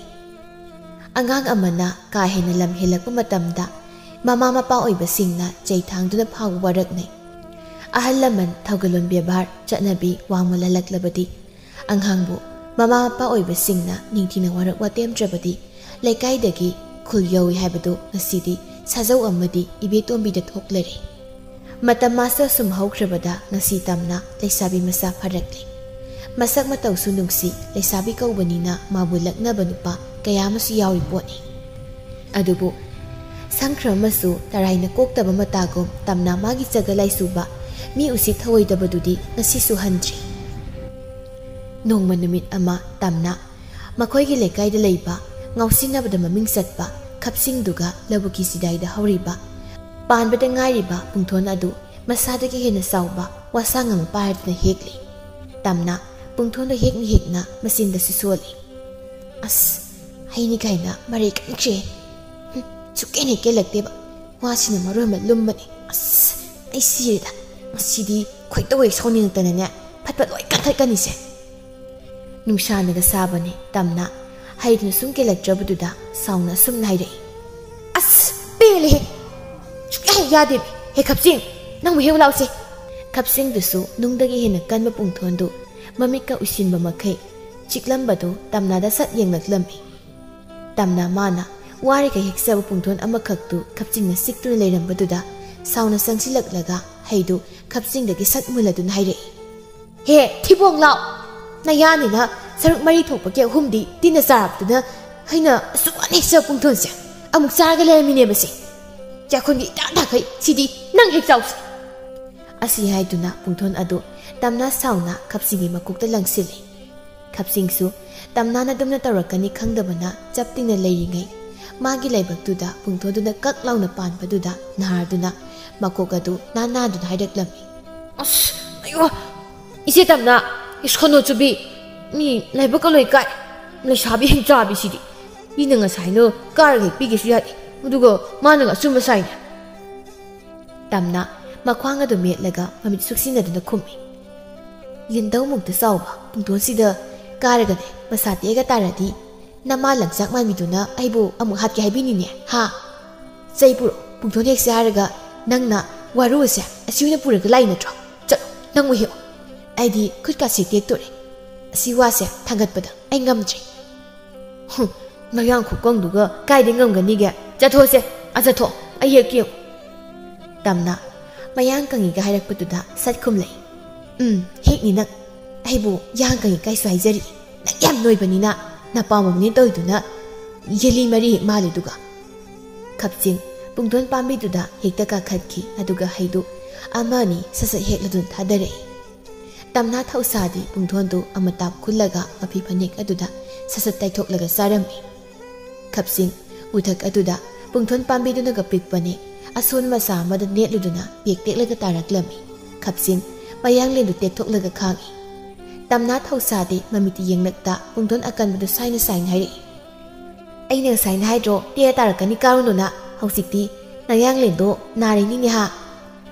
ꯑꯉꯥꯡ ꯑꯃꯅ ꯀꯥ ꯍꯦꯟꯅ ꯂꯝ ꯍꯦꯜꯂꯛꯄ ꯃꯇꯝꯗ ꯃꯃꯥ ꯃꯄꯥ ꯑꯣꯏꯕꯁꯤꯡꯅ ꯆꯩ ꯊꯥꯡꯗꯨꯅ ꯐꯥꯎꯕ ꯋꯥꯔꯛꯅꯩ꯫ ꯑꯍꯜ ꯂꯃꯟ ꯊꯧꯒꯜꯂꯣꯟ ꯕꯦꯕꯥꯔ, ꯆꯠꯅꯕꯤ ꯋꯥꯡꯃ ꯂꯥꯜꯂꯛꯂꯕꯗꯤ ꯑꯉꯥꯡꯕꯨ ꯃꯃꯥ ꯃꯄꯥ ꯑꯣꯏꯕꯁꯤꯡꯅ ꯅꯤꯡꯊꯤꯅ ꯋꯥꯔꯛ ꯋꯥꯇꯦꯝꯗ꯭ꯔꯕꯗꯤ ꯂꯩꯀꯥꯏꯗꯒꯤ ꯈꯨꯜ ꯌꯧꯏ ꯍꯥꯏꯕꯗꯨ ꯉꯁꯤꯗꯤ ꯁꯥꯖꯧ ꯑꯃꯗꯤ ꯏꯕꯦꯇꯣꯝꯕꯤꯗ ꯊꯣꯛꯂꯔꯦ꯫ ꯃꯇꯝ ꯃꯥꯁꯨ ꯑꯁꯨꯝ ꯍꯧꯈ꯭ꯔꯕꯗ ꯉꯁꯤ ꯇꯝꯅ ꯂꯩꯁꯥꯕꯤ ꯃꯆꯥ ꯐꯔꯛꯂꯦ꯫ ꯃꯁꯛ ꯃꯇꯧꯁꯨ ꯅꯨꯡꯁꯤ, ꯂꯩꯁꯥꯕꯤ ꯀꯧꯕꯅꯤꯅ ꯃꯥꯕꯨ ꯂꯛꯅꯕ ꯅꯨꯄꯥ ꯀꯌꯥ ꯑꯃꯁꯨ ꯌꯥꯎꯔꯤ ꯄꯣꯠꯅꯤ꯫ ꯑꯗꯨꯕꯨ ꯁꯪꯈ꯭ꯔ ꯑꯃꯁꯨ ꯇꯔꯥꯏꯅ ꯀꯣꯛꯇꯕ ꯃꯇꯥꯒꯨꯝ ꯇꯝꯅ ꯃꯥꯒꯤ ꯆꯒ ꯂꯥꯏꯁꯨꯕ, ꯃꯤ ꯎꯁꯤꯠ ꯊꯑꯣꯏꯗꯕꯗꯨꯗꯤ ꯉꯁꯤꯁꯨ ꯍꯟꯗ꯭ꯔꯤ꯫ ꯅꯣꯡꯃ ꯅꯨꯃꯤꯠ ꯑꯃ ꯇꯝꯅ ꯃꯈꯣꯏꯒꯤ ꯂꯩꯀꯥꯏꯗ ꯂꯩꯕ ꯉꯥꯎꯁꯤꯟꯅꯕꯗ ꯃꯃꯤꯡ ꯆꯠꯄ ꯈꯞꯁꯤꯡꯗꯨꯒ ꯂꯧꯕꯨꯛꯀꯤ ꯆꯤꯗꯥꯏꯗ ꯍꯧꯔꯤꯕ ꯄꯥꯟꯕꯗ ꯉꯥꯏꯔꯤꯕ ꯄꯨꯡꯊꯣꯟ ꯑꯗꯨ ꯃꯁꯥꯗꯒꯤ ꯍꯦꯟꯅ ꯆꯥꯎꯕ ꯋꯥꯁꯥꯡ ꯑꯃ ꯄꯥꯏꯔꯗꯨꯅ ꯍꯦꯛꯂꯤ꯫ ꯇꯝꯅ ꯄꯨꯡꯊꯣꯟꯗꯨ ꯍꯦꯛꯅ ꯍꯦꯛꯅ ꯃꯆꯤꯟꯗꯁꯨ ꯁꯣꯜꯂꯤ꯫ "ꯑꯁ, ꯍꯩꯅꯤ ꯀꯥꯏꯅ ꯃꯔꯩ ꯀꯟꯈ꯭ꯔꯦ꯫ ꯍꯨꯝ, ꯁꯨꯛꯀꯦꯟ ꯍꯦꯛ ꯀꯦꯜꯂꯛꯇꯦꯕ꯫ ꯋꯥꯁꯤꯅ ꯃꯔꯣꯟ ꯑꯃ ꯂꯨꯝꯕꯅꯤ꯫ ꯑꯁ, ꯑꯩ ꯁꯤꯔꯦꯗ꯫ ꯉꯁꯤꯗꯤ ꯈꯣꯏꯗꯧ ꯍꯦꯛ ꯁꯥꯎꯅꯤꯡꯉꯛꯇꯅꯅꯦ ꯐꯠ ꯐꯠ ꯂꯣꯏ ꯀꯟꯊꯠꯀꯅꯤꯁꯦ꯫" ꯅꯨꯡꯁꯥꯅꯒ ꯁꯥꯕꯅꯦ ꯇꯝꯅ ꯍꯩꯗꯨꯅ ꯁꯨꯝ ꯀꯦꯜꯂꯛꯇ꯭ꯔꯕꯗꯨꯗ ꯁꯥꯎꯅ ꯑꯁꯨꯝꯅ ꯍꯥꯏꯔꯛꯏ꯫ "ꯑꯁ, ꯄꯦꯜꯂꯦꯍꯦ꯫ ꯁꯨꯛꯌꯥ ꯍꯦꯛ ꯌꯥꯗꯦ꯫ ꯍꯦ ꯈꯞꯆꯤꯡ, ꯅꯪꯕꯨ ꯍꯦꯛ ꯂꯥꯎꯁꯦ꯫" ꯈꯞꯆꯤꯡꯗꯨꯁꯨ ꯅꯨꯡꯗꯒꯤ ꯍꯦꯟꯅ ꯀꯟꯕ ꯄꯨꯡꯊꯣꯟꯗꯨ ꯃꯃꯤꯠꯀ ꯎꯏꯁꯤꯟꯕ ꯃꯈꯩ ꯆꯤꯛꯂꯝꯕꯗꯨ ꯇꯝꯅꯥꯗ ꯁꯠ ꯌꯦꯡꯂꯛꯂꯝꯃꯤ꯫ ꯇꯝꯅ ꯃꯥꯅ ꯋꯥꯔꯤꯈꯩ ꯍꯦꯛꯆꯕ ꯄꯨꯡꯊꯣꯟ ꯑꯃꯈꯛꯇꯨ ꯈꯞꯆꯤꯡꯅ ꯆꯤꯛꯇꯨꯅ ꯂꯩꯔꯝꯕꯗꯨꯗ ꯁꯥꯎꯅ ꯆꯪꯁꯤꯜꯂꯛꯂꯒ ꯍꯩꯗꯨ ꯈꯞꯆꯤꯡꯗꯒꯤ ꯁꯠ ꯃꯨꯜꯂꯗꯨꯅ ꯍꯥꯏꯔꯛꯏ꯫ "ꯍꯦ, ꯊꯤꯕꯣꯡ ꯂꯥꯎ! ꯅꯌꯥꯅꯤꯅ ꯁꯔꯨꯛ ꯃꯔꯤ ꯊꯣꯛꯄꯒꯤ ꯑꯍꯨꯝꯗꯤ ꯇꯤꯟꯅ ꯆꯥꯔꯕꯗꯨꯅ ꯑꯩꯅ ꯑꯁꯨꯛ ꯋꯥꯅ ꯍꯦꯛꯆꯕ ꯄꯨꯡꯊꯣꯟꯁꯦ ꯑꯃꯨꯛ ꯆꯥꯔꯒ ꯂꯩꯔꯝꯃꯤꯅꯦꯕꯁꯦ꯫ ꯆꯥꯛꯈꯨꯝꯒꯤ ꯏꯇꯥ ꯊꯥꯈꯩ ꯁꯤꯗꯤ ꯅꯪ ꯍꯦꯛ ꯆꯥꯎꯁꯦ꯫ ꯑꯁꯤ ꯍꯥꯏꯗꯨꯅ ꯄꯨꯡꯊꯣꯟ ꯑꯗꯨ ꯇꯝꯅꯥ ꯁꯥꯎꯅ ꯈꯞꯁꯤꯡꯒꯤ ꯃꯀꯣꯛꯇ ꯂꯪꯁꯤꯜꯂꯤ꯫ ꯈꯞꯁꯤꯡꯁꯨ ꯇꯝꯅꯥꯅ ꯑꯗꯨꯝꯅ ꯇꯧꯔꯛꯀꯅꯤ ꯈꯪꯗꯕꯅ ꯆꯞ ꯇꯤꯡꯅ ꯂꯩꯔꯤꯉꯩ, ꯃꯥꯒꯤ ꯂꯥꯏꯕꯛꯇꯨꯗ ꯄꯨꯡꯊꯣꯟꯗꯨꯅ ꯀꯛ ꯂꯥꯎꯅ ꯄꯥꯟꯕꯗꯨꯗ ꯅꯥꯔꯗꯨꯅ ꯃꯀꯣꯛ ꯑꯗꯨ ꯅꯥꯟꯅꯗꯨꯅ ꯍꯥꯏꯔꯛꯂꯝꯃꯤ꯫ "ꯑꯁ, ꯑꯌꯣ! ꯏꯆꯦ ꯇꯝꯅꯥ, ꯏꯁ ꯈꯣꯟꯅꯣ ꯆꯨꯕꯤ, ꯃꯤ ꯂꯥꯏꯕꯛꯀ ꯂꯣꯏ ꯀꯥꯏ꯫ ꯂꯩꯁꯥꯕꯤ ꯍꯤꯡꯆꯥꯕꯤꯁꯤꯗꯤ꯫ ꯃꯤꯅ ꯉꯁꯥꯏꯅꯣ ꯀꯥꯔꯒ ꯍꯦꯛ ꯄꯤꯒꯦꯁꯨ ꯌꯥꯗꯦ, ꯑꯗꯨꯒ ꯃꯥꯅ ꯑꯆꯨꯝꯕ ꯁꯥꯏꯅꯦ꯫" ꯇꯝꯅꯥ ꯃꯈ꯭ꯋꯥꯡ ꯑꯗꯨ ꯃꯦꯠꯂꯒ ꯃꯃꯤꯠ ꯁꯨꯛꯁꯤꯟꯅꯗꯨꯅ ꯈꯨꯝꯃꯤ꯫ "ꯂꯤꯟꯗꯧ ꯃꯨꯛꯇ ꯆꯥꯎꯕ ꯄꯨꯡꯊꯣꯟꯁꯤꯗ ꯀꯥꯔꯒꯅꯦ ꯃꯁꯥ ꯇꯦꯛꯑꯒ ꯇꯥꯔꯗꯤ, ꯅꯃꯥ ꯂꯪꯆꯥꯛ ꯃꯥꯟꯕꯤꯗꯨꯅ ꯑꯩꯕꯨ ꯑꯃꯨꯛ ꯍꯥꯠꯀꯦ ꯍꯥꯏꯕꯤꯅꯤꯅꯦ, ꯍꯥ? ꯆꯩ ꯄꯨꯔꯛꯑꯣ, ꯄꯨꯡꯊꯣꯟ ꯍꯦꯛꯁꯦ ꯍꯥꯏꯔꯒ ꯅꯪꯅ ꯋꯥꯔꯨ ꯑꯁꯦ ꯑꯁꯤ ꯑꯣꯏꯅ ꯄꯨꯔꯒ ꯂꯥꯛꯏ ꯅꯠꯇ꯭ꯔꯣ? ꯆꯠꯂꯣ, ꯅꯪ ꯑꯣꯏ ꯍꯦꯛꯑꯣ꯫ ꯑꯩꯗꯤ ꯈꯨꯠꯀꯥꯁꯦ ꯇꯦꯛꯇꯣꯔꯦ꯫ ꯑꯁꯤ ꯋꯥꯁꯦ ꯊꯥꯡꯒꯠꯄꯗ ꯑꯩ ꯉꯝꯗ꯭ꯔꯦ꯫" "ꯍꯨꯝ, ꯅꯌꯥꯡ ꯈꯨꯀꯪꯗꯨꯒ ꯀꯥꯏꯗꯩ ꯉꯝꯒꯅꯤꯒꯦ? ꯆꯠꯊꯣꯛꯑꯁꯦ, ꯑꯥ, ꯆꯠꯊꯣꯛ, ꯑꯩ ꯍꯦꯛꯀꯦ ꯌꯦꯡꯉꯨ꯫" ꯇꯝꯅ ꯃꯌꯥꯡ ꯀꯪꯉꯤꯒ ꯍꯥꯏꯔꯛꯄꯗꯨꯗ ꯁꯠ ꯈꯨꯝꯂꯛꯏ꯫ "ꯎꯝ, ꯍꯦꯛꯅꯤ ꯅꯪ꯫ ꯑꯩꯕꯨ ꯌꯥꯡ ꯀꯪꯉꯤ ꯀꯥꯏꯁꯨ ꯍꯥꯏꯖꯔꯤ꯫ ꯅꯪ ꯌꯥꯝ ꯅꯣꯏꯕꯅꯤꯅ ꯅꯄꯥꯝꯕꯅꯦ ꯇꯧꯔꯤꯗꯨꯅ ꯌꯦꯂꯤ ꯃꯔꯤ ꯍꯦꯛ ꯃꯥꯜꯂꯤꯗꯨꯒ꯫" ꯈꯞꯆꯤꯡ ꯄꯨꯡꯊꯣꯟ ꯄꯥꯝꯕꯤꯗꯨꯗ ꯍꯦꯛꯇ ꯀꯥꯈꯠꯈꯤ, ꯑꯗꯨꯒ ꯍꯩꯗꯨ ꯑꯃ ꯑꯅꯤ ꯁꯠ ꯁꯠ ꯍꯦꯛꯂꯗꯨꯅ ꯊꯥꯗꯔꯛꯏ꯫ ꯇꯝꯅꯥ ꯊꯧꯁꯥꯗꯤ ꯄꯨꯡꯊꯣꯟꯗꯨ ꯑꯃꯇꯥꯞ ꯈꯨꯜꯂꯒ ꯃꯐꯤ ꯐꯅꯦꯛ ꯑꯗꯨꯗ ꯁꯠ ꯁꯠ ꯇꯩꯊꯣꯛꯂꯒ ꯆꯥꯔꯝꯃꯤ꯫ ꯈꯞꯆꯤꯡ ꯎꯊꯛ ꯑꯗꯨꯗ ꯄꯨꯡꯊꯣꯟ ꯄꯥꯝꯕꯤꯗꯨꯅꯒ ꯄꯤꯛꯄꯅꯦ ꯑꯁꯣꯟ ꯃꯁꯥ ꯑꯃꯗ ꯅꯦꯠꯂꯨꯗꯨꯅ ꯄꯦꯛ ꯇꯦꯛꯂꯒ ꯇꯥꯔꯛꯂꯝꯃꯤ꯫ ꯈꯞꯆꯤꯡ ꯃꯌꯥꯡꯂꯦꯟꯗꯨ ꯇꯦꯛꯊꯣꯛꯂꯒ ꯈꯥꯡꯏ꯫ ꯇꯝꯅꯥ ꯊꯧꯁꯥꯗꯤ ꯃꯃꯤꯠꯇꯤ ꯌꯦꯡꯂꯛꯇ ꯄꯨꯡꯊꯣꯟ ꯑꯀꯟꯕꯗꯨ ꯁꯥꯏꯅ ꯁꯥꯏꯅ ꯍꯥꯏꯔꯛꯏ꯫ "ꯑꯩꯅ ꯉꯁꯥꯏꯅ ꯍꯥꯏꯗ꯭ꯔꯣ ꯇꯦꯛꯑ ꯇꯥꯔꯛꯀꯅꯤ ꯀꯥꯔꯨꯅꯨꯅ? ꯍꯧꯖꯤꯛꯇꯤ ꯅꯌꯥꯡꯂꯦꯟꯗꯣ ꯅꯥꯔꯤꯅꯤꯅꯦ ꯍꯥ?"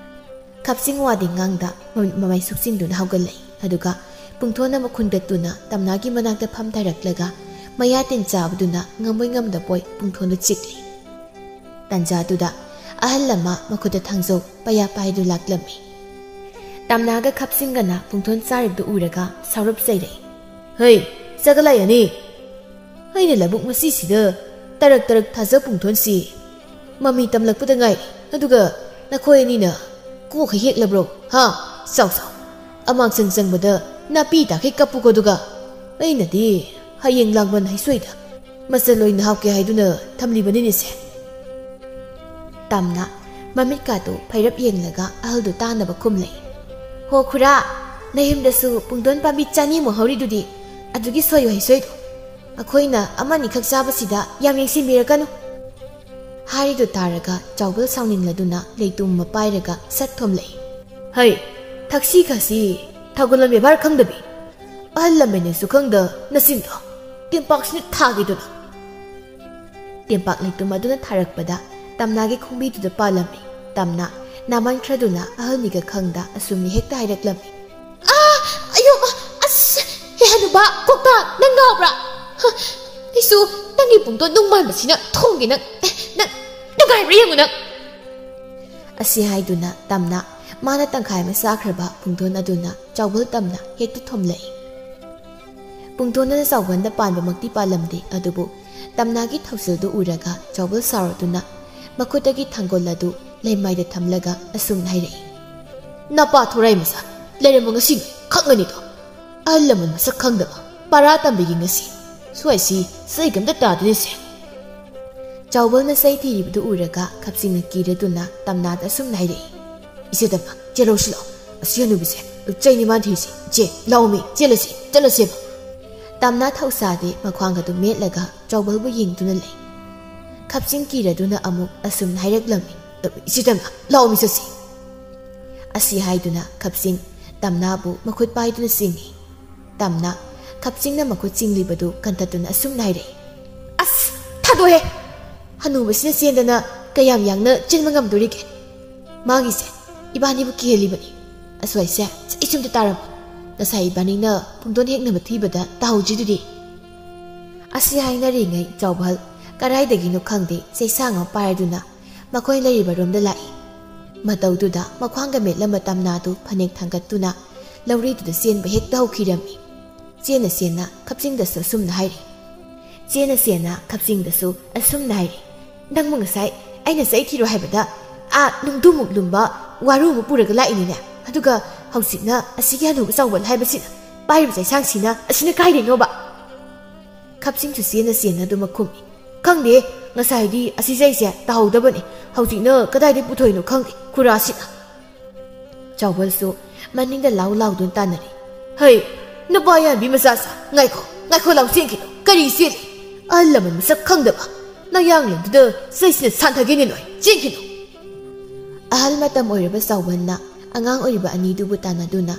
ꯈꯞꯆꯤꯡ ꯋꯥꯗꯤ ꯉꯥꯡꯗ ꯃꯃꯤꯠ ꯃꯃꯥꯏ ꯁꯨꯛꯆꯤꯡꯗꯨꯅ ꯍꯧꯒꯠꯂꯛꯏ꯫ ꯑꯗꯨꯒ ꯄꯨꯡꯊꯣꯟ ꯑꯃ ꯈꯨꯟꯒꯠꯇꯨꯅ ꯇꯝꯅꯥꯒꯤ ꯃꯅꯥꯛꯇ ꯐꯝꯊꯔꯛꯂꯒ ꯃꯌꯥ ꯇꯤꯟ ꯆꯥꯕꯗꯨꯅ ꯉꯝꯕꯣꯏ ꯉꯝꯗꯕꯣꯏ ꯄꯨꯡꯊꯣꯟꯗꯨ ꯆꯤꯛꯂꯤ꯫ ꯇꯟꯖꯥꯗꯨꯗ ꯑꯍꯜ ꯑꯃ ꯃꯈꯨꯠꯇ ꯊꯥꯡꯖꯧ ꯄꯩꯌꯥ ꯄꯥꯏꯗꯨ ꯂꯥꯛꯂꯝꯃꯤ꯫ ꯇꯝꯅꯥꯒ ꯈꯞꯆꯤꯡꯒꯅ ꯄꯨꯡꯊꯣꯟ ꯆꯥꯔꯤꯕꯗꯨ ꯎꯔꯒ ꯁꯥꯎꯔꯞ ꯆꯩꯔꯛꯏ꯫ "ꯍꯩ, ꯆꯒꯂꯥꯏ ꯑꯅꯤ! ꯑꯩꯅ ꯂꯧꯕꯨꯛ ꯃꯁꯤꯁꯤꯗ ꯇꯔꯛ ꯇꯔꯛ ꯊꯥꯖ ꯄꯨꯡꯊꯣꯟꯁꯤ ꯃꯃꯤ ꯇꯝꯂꯛꯄꯗ ꯉꯥꯏꯔꯤ꯫ ꯑꯗꯨꯒ ꯅꯈꯣꯏ ꯑꯅꯤꯅ ꯀꯣꯛꯈ ꯍꯦꯛꯂꯕ꯭ꯔꯣ? ꯍꯥ? ꯆꯥꯎ, ꯆꯥꯎ꯫ ꯑꯃꯥꯡꯁꯪ ꯆꯪꯕꯗ ꯅꯥꯄꯤ ꯇꯥꯈꯩ ꯀꯞꯄꯨꯀꯣ ꯑꯗꯨꯒ꯫ ꯑꯩꯅꯗꯤ ꯍꯌꯦꯡ ꯂꯥꯡꯕꯟ ꯍꯩꯁꯣꯏꯗ ꯃꯆꯜ ꯑꯣꯏꯅ ꯍꯥꯞꯀꯦ ꯍꯥꯏꯗꯨꯅ ꯊꯝꯂꯤꯕꯅꯤꯅꯦꯁꯦ꯫ ꯇꯝꯅ ꯃꯃꯤꯠꯀꯥꯗꯨ ꯐꯩꯔꯞ ꯌꯦꯡꯂꯒ ꯑꯍꯜꯗꯨ ꯇꯥꯅꯕ ꯈꯨꯝꯂꯛꯏ꯫ "ꯍꯣ ꯈꯨꯔꯥ, ꯅꯌꯨꯝꯗꯁꯨ ꯄꯨꯡꯗꯣꯟ ꯄꯥꯝꯕꯤ ꯆꯅꯤꯃꯨꯛ ꯍꯧꯔꯤꯗꯨꯗꯤ, ꯑꯗꯨꯒꯤ ꯁꯣꯏꯌꯨ ꯍꯩꯁꯣꯏꯗꯣ꯫ ꯑꯩꯈꯣꯏꯅ ꯑꯃꯅꯤꯈꯛ ꯆꯥꯕꯁꯤꯗ ꯌꯥꯝ ꯌꯦꯡꯁꯤꯟꯕꯤꯔꯛꯀꯅꯨ꯫" ꯍꯥꯏꯔꯤꯗꯨ ꯇꯥꯔꯒ ꯆꯥꯎꯕꯜ ꯁꯥꯎꯅꯤꯡꯂꯗꯨꯅ ꯂꯩꯇꯨꯝ ꯑꯃ ꯄꯥꯏꯔꯒ ꯁꯠ ꯊꯣꯝꯂꯛꯏ꯫ "ꯍꯩ, ꯊꯛꯁꯤ ꯈꯥꯁꯤ, ꯊꯧꯒꯜꯂꯝ ꯕꯦꯕꯥꯔ ꯈꯪꯗꯕꯤ꯫ ꯑꯍꯜ ꯂꯃꯟꯅꯁꯨ ꯈꯪꯗ ꯅꯆꯤꯟꯗꯣ꯫ ꯇꯦꯝꯄꯥꯛꯁꯤꯅ ꯊꯥꯒꯦꯗꯨꯅ!" ꯇꯦꯝꯄꯥꯛ ꯂꯩꯇꯨꯝ ꯑꯗꯨꯅ ꯊꯥꯔꯛꯄꯗ ꯇꯝꯅꯥꯒꯤ ꯈꯣꯡꯕꯤꯗꯨꯗ ꯄꯥꯜꯂꯝꯃꯤ꯫ ꯇꯝꯅꯥ ꯅꯥꯃꯟꯈ꯭ꯔꯗꯨꯅ ꯑꯍꯜꯅꯤꯒ ꯈꯪꯗ ꯑꯁꯨꯝꯅ ꯍꯦꯛꯇ ꯍꯥꯏꯔꯛꯂꯝꯃꯤ꯫ "ꯑꯥ! ꯑꯌꯣ! ꯑꯁ! ꯍꯦ ꯍꯅꯨꯕ! ꯀꯣꯛꯇ! ꯅꯪ ꯉꯥꯎꯕ꯭ꯔꯥ? ꯍ, ꯑꯩꯁꯨ ꯅꯪꯒꯤ ꯄꯨꯡꯗꯣꯟ ꯅꯨꯡ ꯃꯥꯟꯕꯁꯤꯅ ꯊꯣꯡꯒꯦ ꯅꯪ! ꯑꯦ, ꯅꯪ ꯅꯨꯡꯉꯥꯏꯕ꯭ꯔꯥ ꯌꯦꯡꯉꯨ ꯅꯪ!" ꯑꯁꯤ ꯍꯥꯏꯗꯨꯅ ꯇꯝꯅ ꯃꯥꯅ ꯇꯪꯈꯥꯏ ꯑꯃ ꯆꯥꯈ꯭ꯔꯕ ꯄꯨꯡꯗꯣꯟ ꯑꯗꯨꯅ ꯆꯥꯎꯕꯜ ꯇꯝꯅ ꯍꯦꯛꯇ ꯊꯣꯝꯂꯛꯏ꯫ ꯄꯨꯡꯗꯣꯟ ꯑꯗꯨꯅ ꯆꯥꯎꯕꯜꯗ ꯄꯥꯟꯕꯃꯛꯇꯤ ꯄꯥꯜꯂꯝꯗꯦ, ꯑꯗꯨꯕꯨ ꯇꯝꯅꯥꯒꯤ ꯊꯧꯁꯤꯜꯗꯨ ꯎꯔꯒ ꯆꯥꯎꯕꯜ ꯁꯥꯎꯔꯗꯨꯅ ꯃꯈꯨꯠꯇꯒꯤ ꯊꯥꯡꯒꯣꯜ ꯑꯗꯨ ꯂꯩꯃꯥꯏꯗ ꯊꯝꯂꯒ ꯑꯁꯨꯝꯅ ꯍꯥꯏꯔꯛꯏ꯫ "ꯅꯄꯥ ꯊꯣꯔꯥꯏ ꯃꯆꯥ, ꯂꯩꯔꯝꯕ ꯉꯁꯤꯅꯤ ꯈꯪꯒꯅꯤꯗꯣ꯫ ꯑꯍꯜ ꯂꯃꯟ ꯃꯁꯛ ꯈꯪꯗꯕ ꯄꯔꯥ ꯇꯝꯕꯤꯒꯤ ꯉꯁꯤ꯫ ꯁ꯭ꯋꯥꯏꯁꯤ ꯆꯩꯒ ꯑꯝꯇ ꯇꯥꯗꯦꯅꯦꯁꯦ꯫" ꯆꯥꯎꯕꯜꯅ ꯆꯩ ꯊꯤꯔꯤꯕꯗꯨ ꯎꯔꯒ ꯈꯞꯁꯤꯡꯅ ꯀꯤꯔꯗꯨꯅ ꯇꯝꯅꯥꯗ ꯑꯁꯨꯝꯅ ꯍꯥꯏꯔꯛꯏ꯫ "ꯏꯆꯦ ꯇꯝꯅꯥ, ꯆꯦꯜꯂꯧꯁꯤ ꯂꯥꯛꯑꯣ꯫ ꯑꯁꯤ ꯍꯅꯨꯕꯤꯁꯦ ꯆꯩꯅꯤ ꯃꯥꯅ ꯊꯤꯔꯤꯁꯦ꯫ ꯏꯆꯦ, ꯂꯥꯛꯑꯣꯃꯤ, ꯆꯦꯜꯂꯁꯤ, ꯆꯠꯂꯁꯦꯕ꯫" ꯇꯝꯅꯥ ꯊꯧꯁꯥꯗꯦ ꯃꯈ꯭ꯋꯥꯡꯒꯗꯨ ꯃꯦꯠꯂꯒ ꯆꯥꯎꯕꯜꯕꯨ ꯌꯦꯡꯗꯨꯅ ꯂꯩ꯫ ꯈꯞꯁꯤꯡ ꯀꯤꯔꯗꯨꯅ ꯑꯃꯨꯛ ꯑꯁꯨꯝꯅ ꯍꯥꯏꯔꯛꯂꯝꯃꯤ꯫ "ꯏꯆꯦ ꯇꯝꯅꯥ, ꯂꯥꯛꯑꯣꯃꯤ ꯆꯠꯁꯤ꯫" ꯑꯁꯤ ꯍꯥꯏꯗꯨꯅ ꯈꯞꯁꯤꯡ ꯇꯝꯅꯥꯕꯨ ꯃꯈꯨꯠ ꯄꯥꯏꯗꯨꯅ ꯆꯤꯡꯏ꯫ ꯇꯝꯅ ꯈꯞꯁꯤꯡꯅ ꯃꯈꯨꯠ ꯆꯤꯡꯂꯤꯕꯗꯨ ꯀꯟꯊꯠꯇꯨꯅ ꯑꯁꯨꯝꯅ ꯍꯥꯏꯔꯛꯏ꯫ "ꯑꯁ! ꯊꯥꯗꯣꯛꯑꯦ! ꯍꯅꯨꯕꯁꯤꯅ ꯆꯦꯟꯗꯅ ꯀꯌꯥꯝ ꯌꯥꯡꯅ ꯆꯦꯟꯕ ꯉꯝꯗꯣꯔꯤꯒꯦ? ꯃꯥꯒꯤꯁꯦ ꯏꯕꯥꯅꯤꯕꯨ ꯀꯤꯍꯜꯂꯤꯕꯅꯤ꯫ ꯑꯁ꯭ꯋꯥꯏꯁꯦ ꯆꯩꯁꯨꯝꯇ ꯇꯥꯔꯝꯃꯣ꯫ ꯉꯁꯥꯏ ꯏꯕꯥꯅꯤꯅ ꯄꯨꯡꯗꯣꯟ ꯍꯦꯛꯅꯕ ꯊꯤꯕꯗ ꯇꯥꯍꯧꯗ꯭ꯔꯤꯗꯨꯗꯤ꯫" ꯑꯁꯤ ꯍꯥꯏꯅꯔꯤꯉꯩ ꯆꯥꯎꯕꯜ ꯀꯗꯥꯏꯗꯒꯤꯅꯣ ꯈꯪꯗꯦ ꯆꯩꯁꯥꯡ ꯑꯃ ꯄꯥꯏꯔꯗꯨꯅ ꯃꯈꯣꯏ ꯂꯩꯔꯤꯕ ꯔꯣꯝꯗ ꯂꯥꯛꯏ꯫ ꯃꯇꯧꯗꯨꯗ ꯃꯈ꯭ꯋꯥꯡꯒ ꯃꯦꯠꯂꯝꯕ ꯇꯝꯅꯥꯗꯨ ꯐꯅꯦꯛ ꯊꯥꯡꯒꯠꯇꯨꯅ ꯂꯧꯔꯤꯗꯨꯗ ꯆꯦꯟꯕ ꯍꯦꯛꯇ ꯍꯧꯈꯤꯔꯝꯃꯤ꯫ ꯆꯦꯟꯅ ꯆꯦꯟꯅ ꯈꯞꯆꯤꯡꯗꯁꯨ ꯑꯁꯨꯝꯅ ꯍꯥꯏꯔꯤ꯫ ꯆꯦꯟꯅ ꯆꯦꯟꯅ ꯈꯞꯆꯤꯡꯗꯁꯨ ꯑꯁꯨꯝꯅ ꯍꯥꯏꯔꯤ꯫ "ꯅꯪꯕꯨ ꯉꯁꯥꯏ ꯑꯩꯅ ꯆꯩ ꯊꯤꯔꯣ ꯍꯥꯏꯕꯗ ꯑꯥ ꯅꯨꯡꯗꯨꯃꯨꯛ ꯂꯨꯝꯕ ꯋꯥꯔꯨ ꯑꯃ ꯄꯨꯔꯒ ꯂꯥꯛꯏꯅꯤꯅꯦ꯫ ꯑꯗꯨꯒ ꯍꯧꯖꯤꯛꯅ ꯑꯁꯤꯒꯤ ꯍꯅꯨꯕ ꯆꯥꯎꯕꯜ ꯍꯥꯏꯕꯁꯤꯅ ꯄꯥꯏꯔꯤꯕ ꯆꯩꯁꯥꯡꯁꯤꯅ ꯑꯁꯤꯅ ꯀꯥꯏꯗꯩꯅꯣꯕ?" ꯈꯞꯆꯤꯡꯁꯨ ꯆꯦꯟꯅ ꯆꯦꯟꯅ ꯑꯗꯨꯃꯛ ꯈꯨꯝꯃꯤ꯫ "ꯈꯪꯗꯦ, ꯉꯁꯥꯏꯗꯤ ꯑꯁꯤꯖꯩꯁꯦ ꯇꯥꯍꯧꯗꯕꯅꯤ, ꯍꯧꯖꯤꯛꯅ ꯀꯗꯥꯏꯗꯩ ꯄꯨꯊꯣꯛꯏꯅꯣ ꯈꯪꯗꯦ ꯈꯨꯔꯥꯁꯤꯅ"꯫ ꯆꯥꯎꯕꯜꯁꯨ ꯃꯅꯤꯡꯗ ꯂꯥꯎ ꯂꯥꯎꯗꯨꯅ ꯇꯥꯟꯅꯔꯤ꯫ "ꯍꯩ, ꯅꯨꯄꯥ ꯌꯥꯟꯕꯤ ꯃꯆꯥꯁꯥ, ꯉꯥꯏꯈꯣ, ꯉꯥꯏꯈꯣ ꯂꯥꯎ, ꯆꯦꯟꯈꯤꯅꯣ꯫ ꯀꯔꯤ ꯆꯦꯜꯂꯤ? ꯑꯍꯜ ꯂꯃꯟ ꯃꯁꯛ ꯈꯪꯗꯕ ꯅꯌꯥꯡꯂꯦꯟꯗꯨꯗ ꯆꯩꯁꯤꯅ ꯁꯥꯟꯊꯒꯦꯅꯦ ꯅꯣꯏ, ꯆꯦꯟꯈꯤꯅꯣ"꯫ ꯑꯍꯜ ꯃꯇꯝ ꯑꯣꯏꯔꯕ ꯆꯥꯎꯕꯜꯅ ꯑꯉꯥꯡ ꯑꯣꯏꯔꯤꯕ ꯑꯅꯤꯗꯨꯕꯨ ꯇꯥꯟꯅꯗꯨꯅ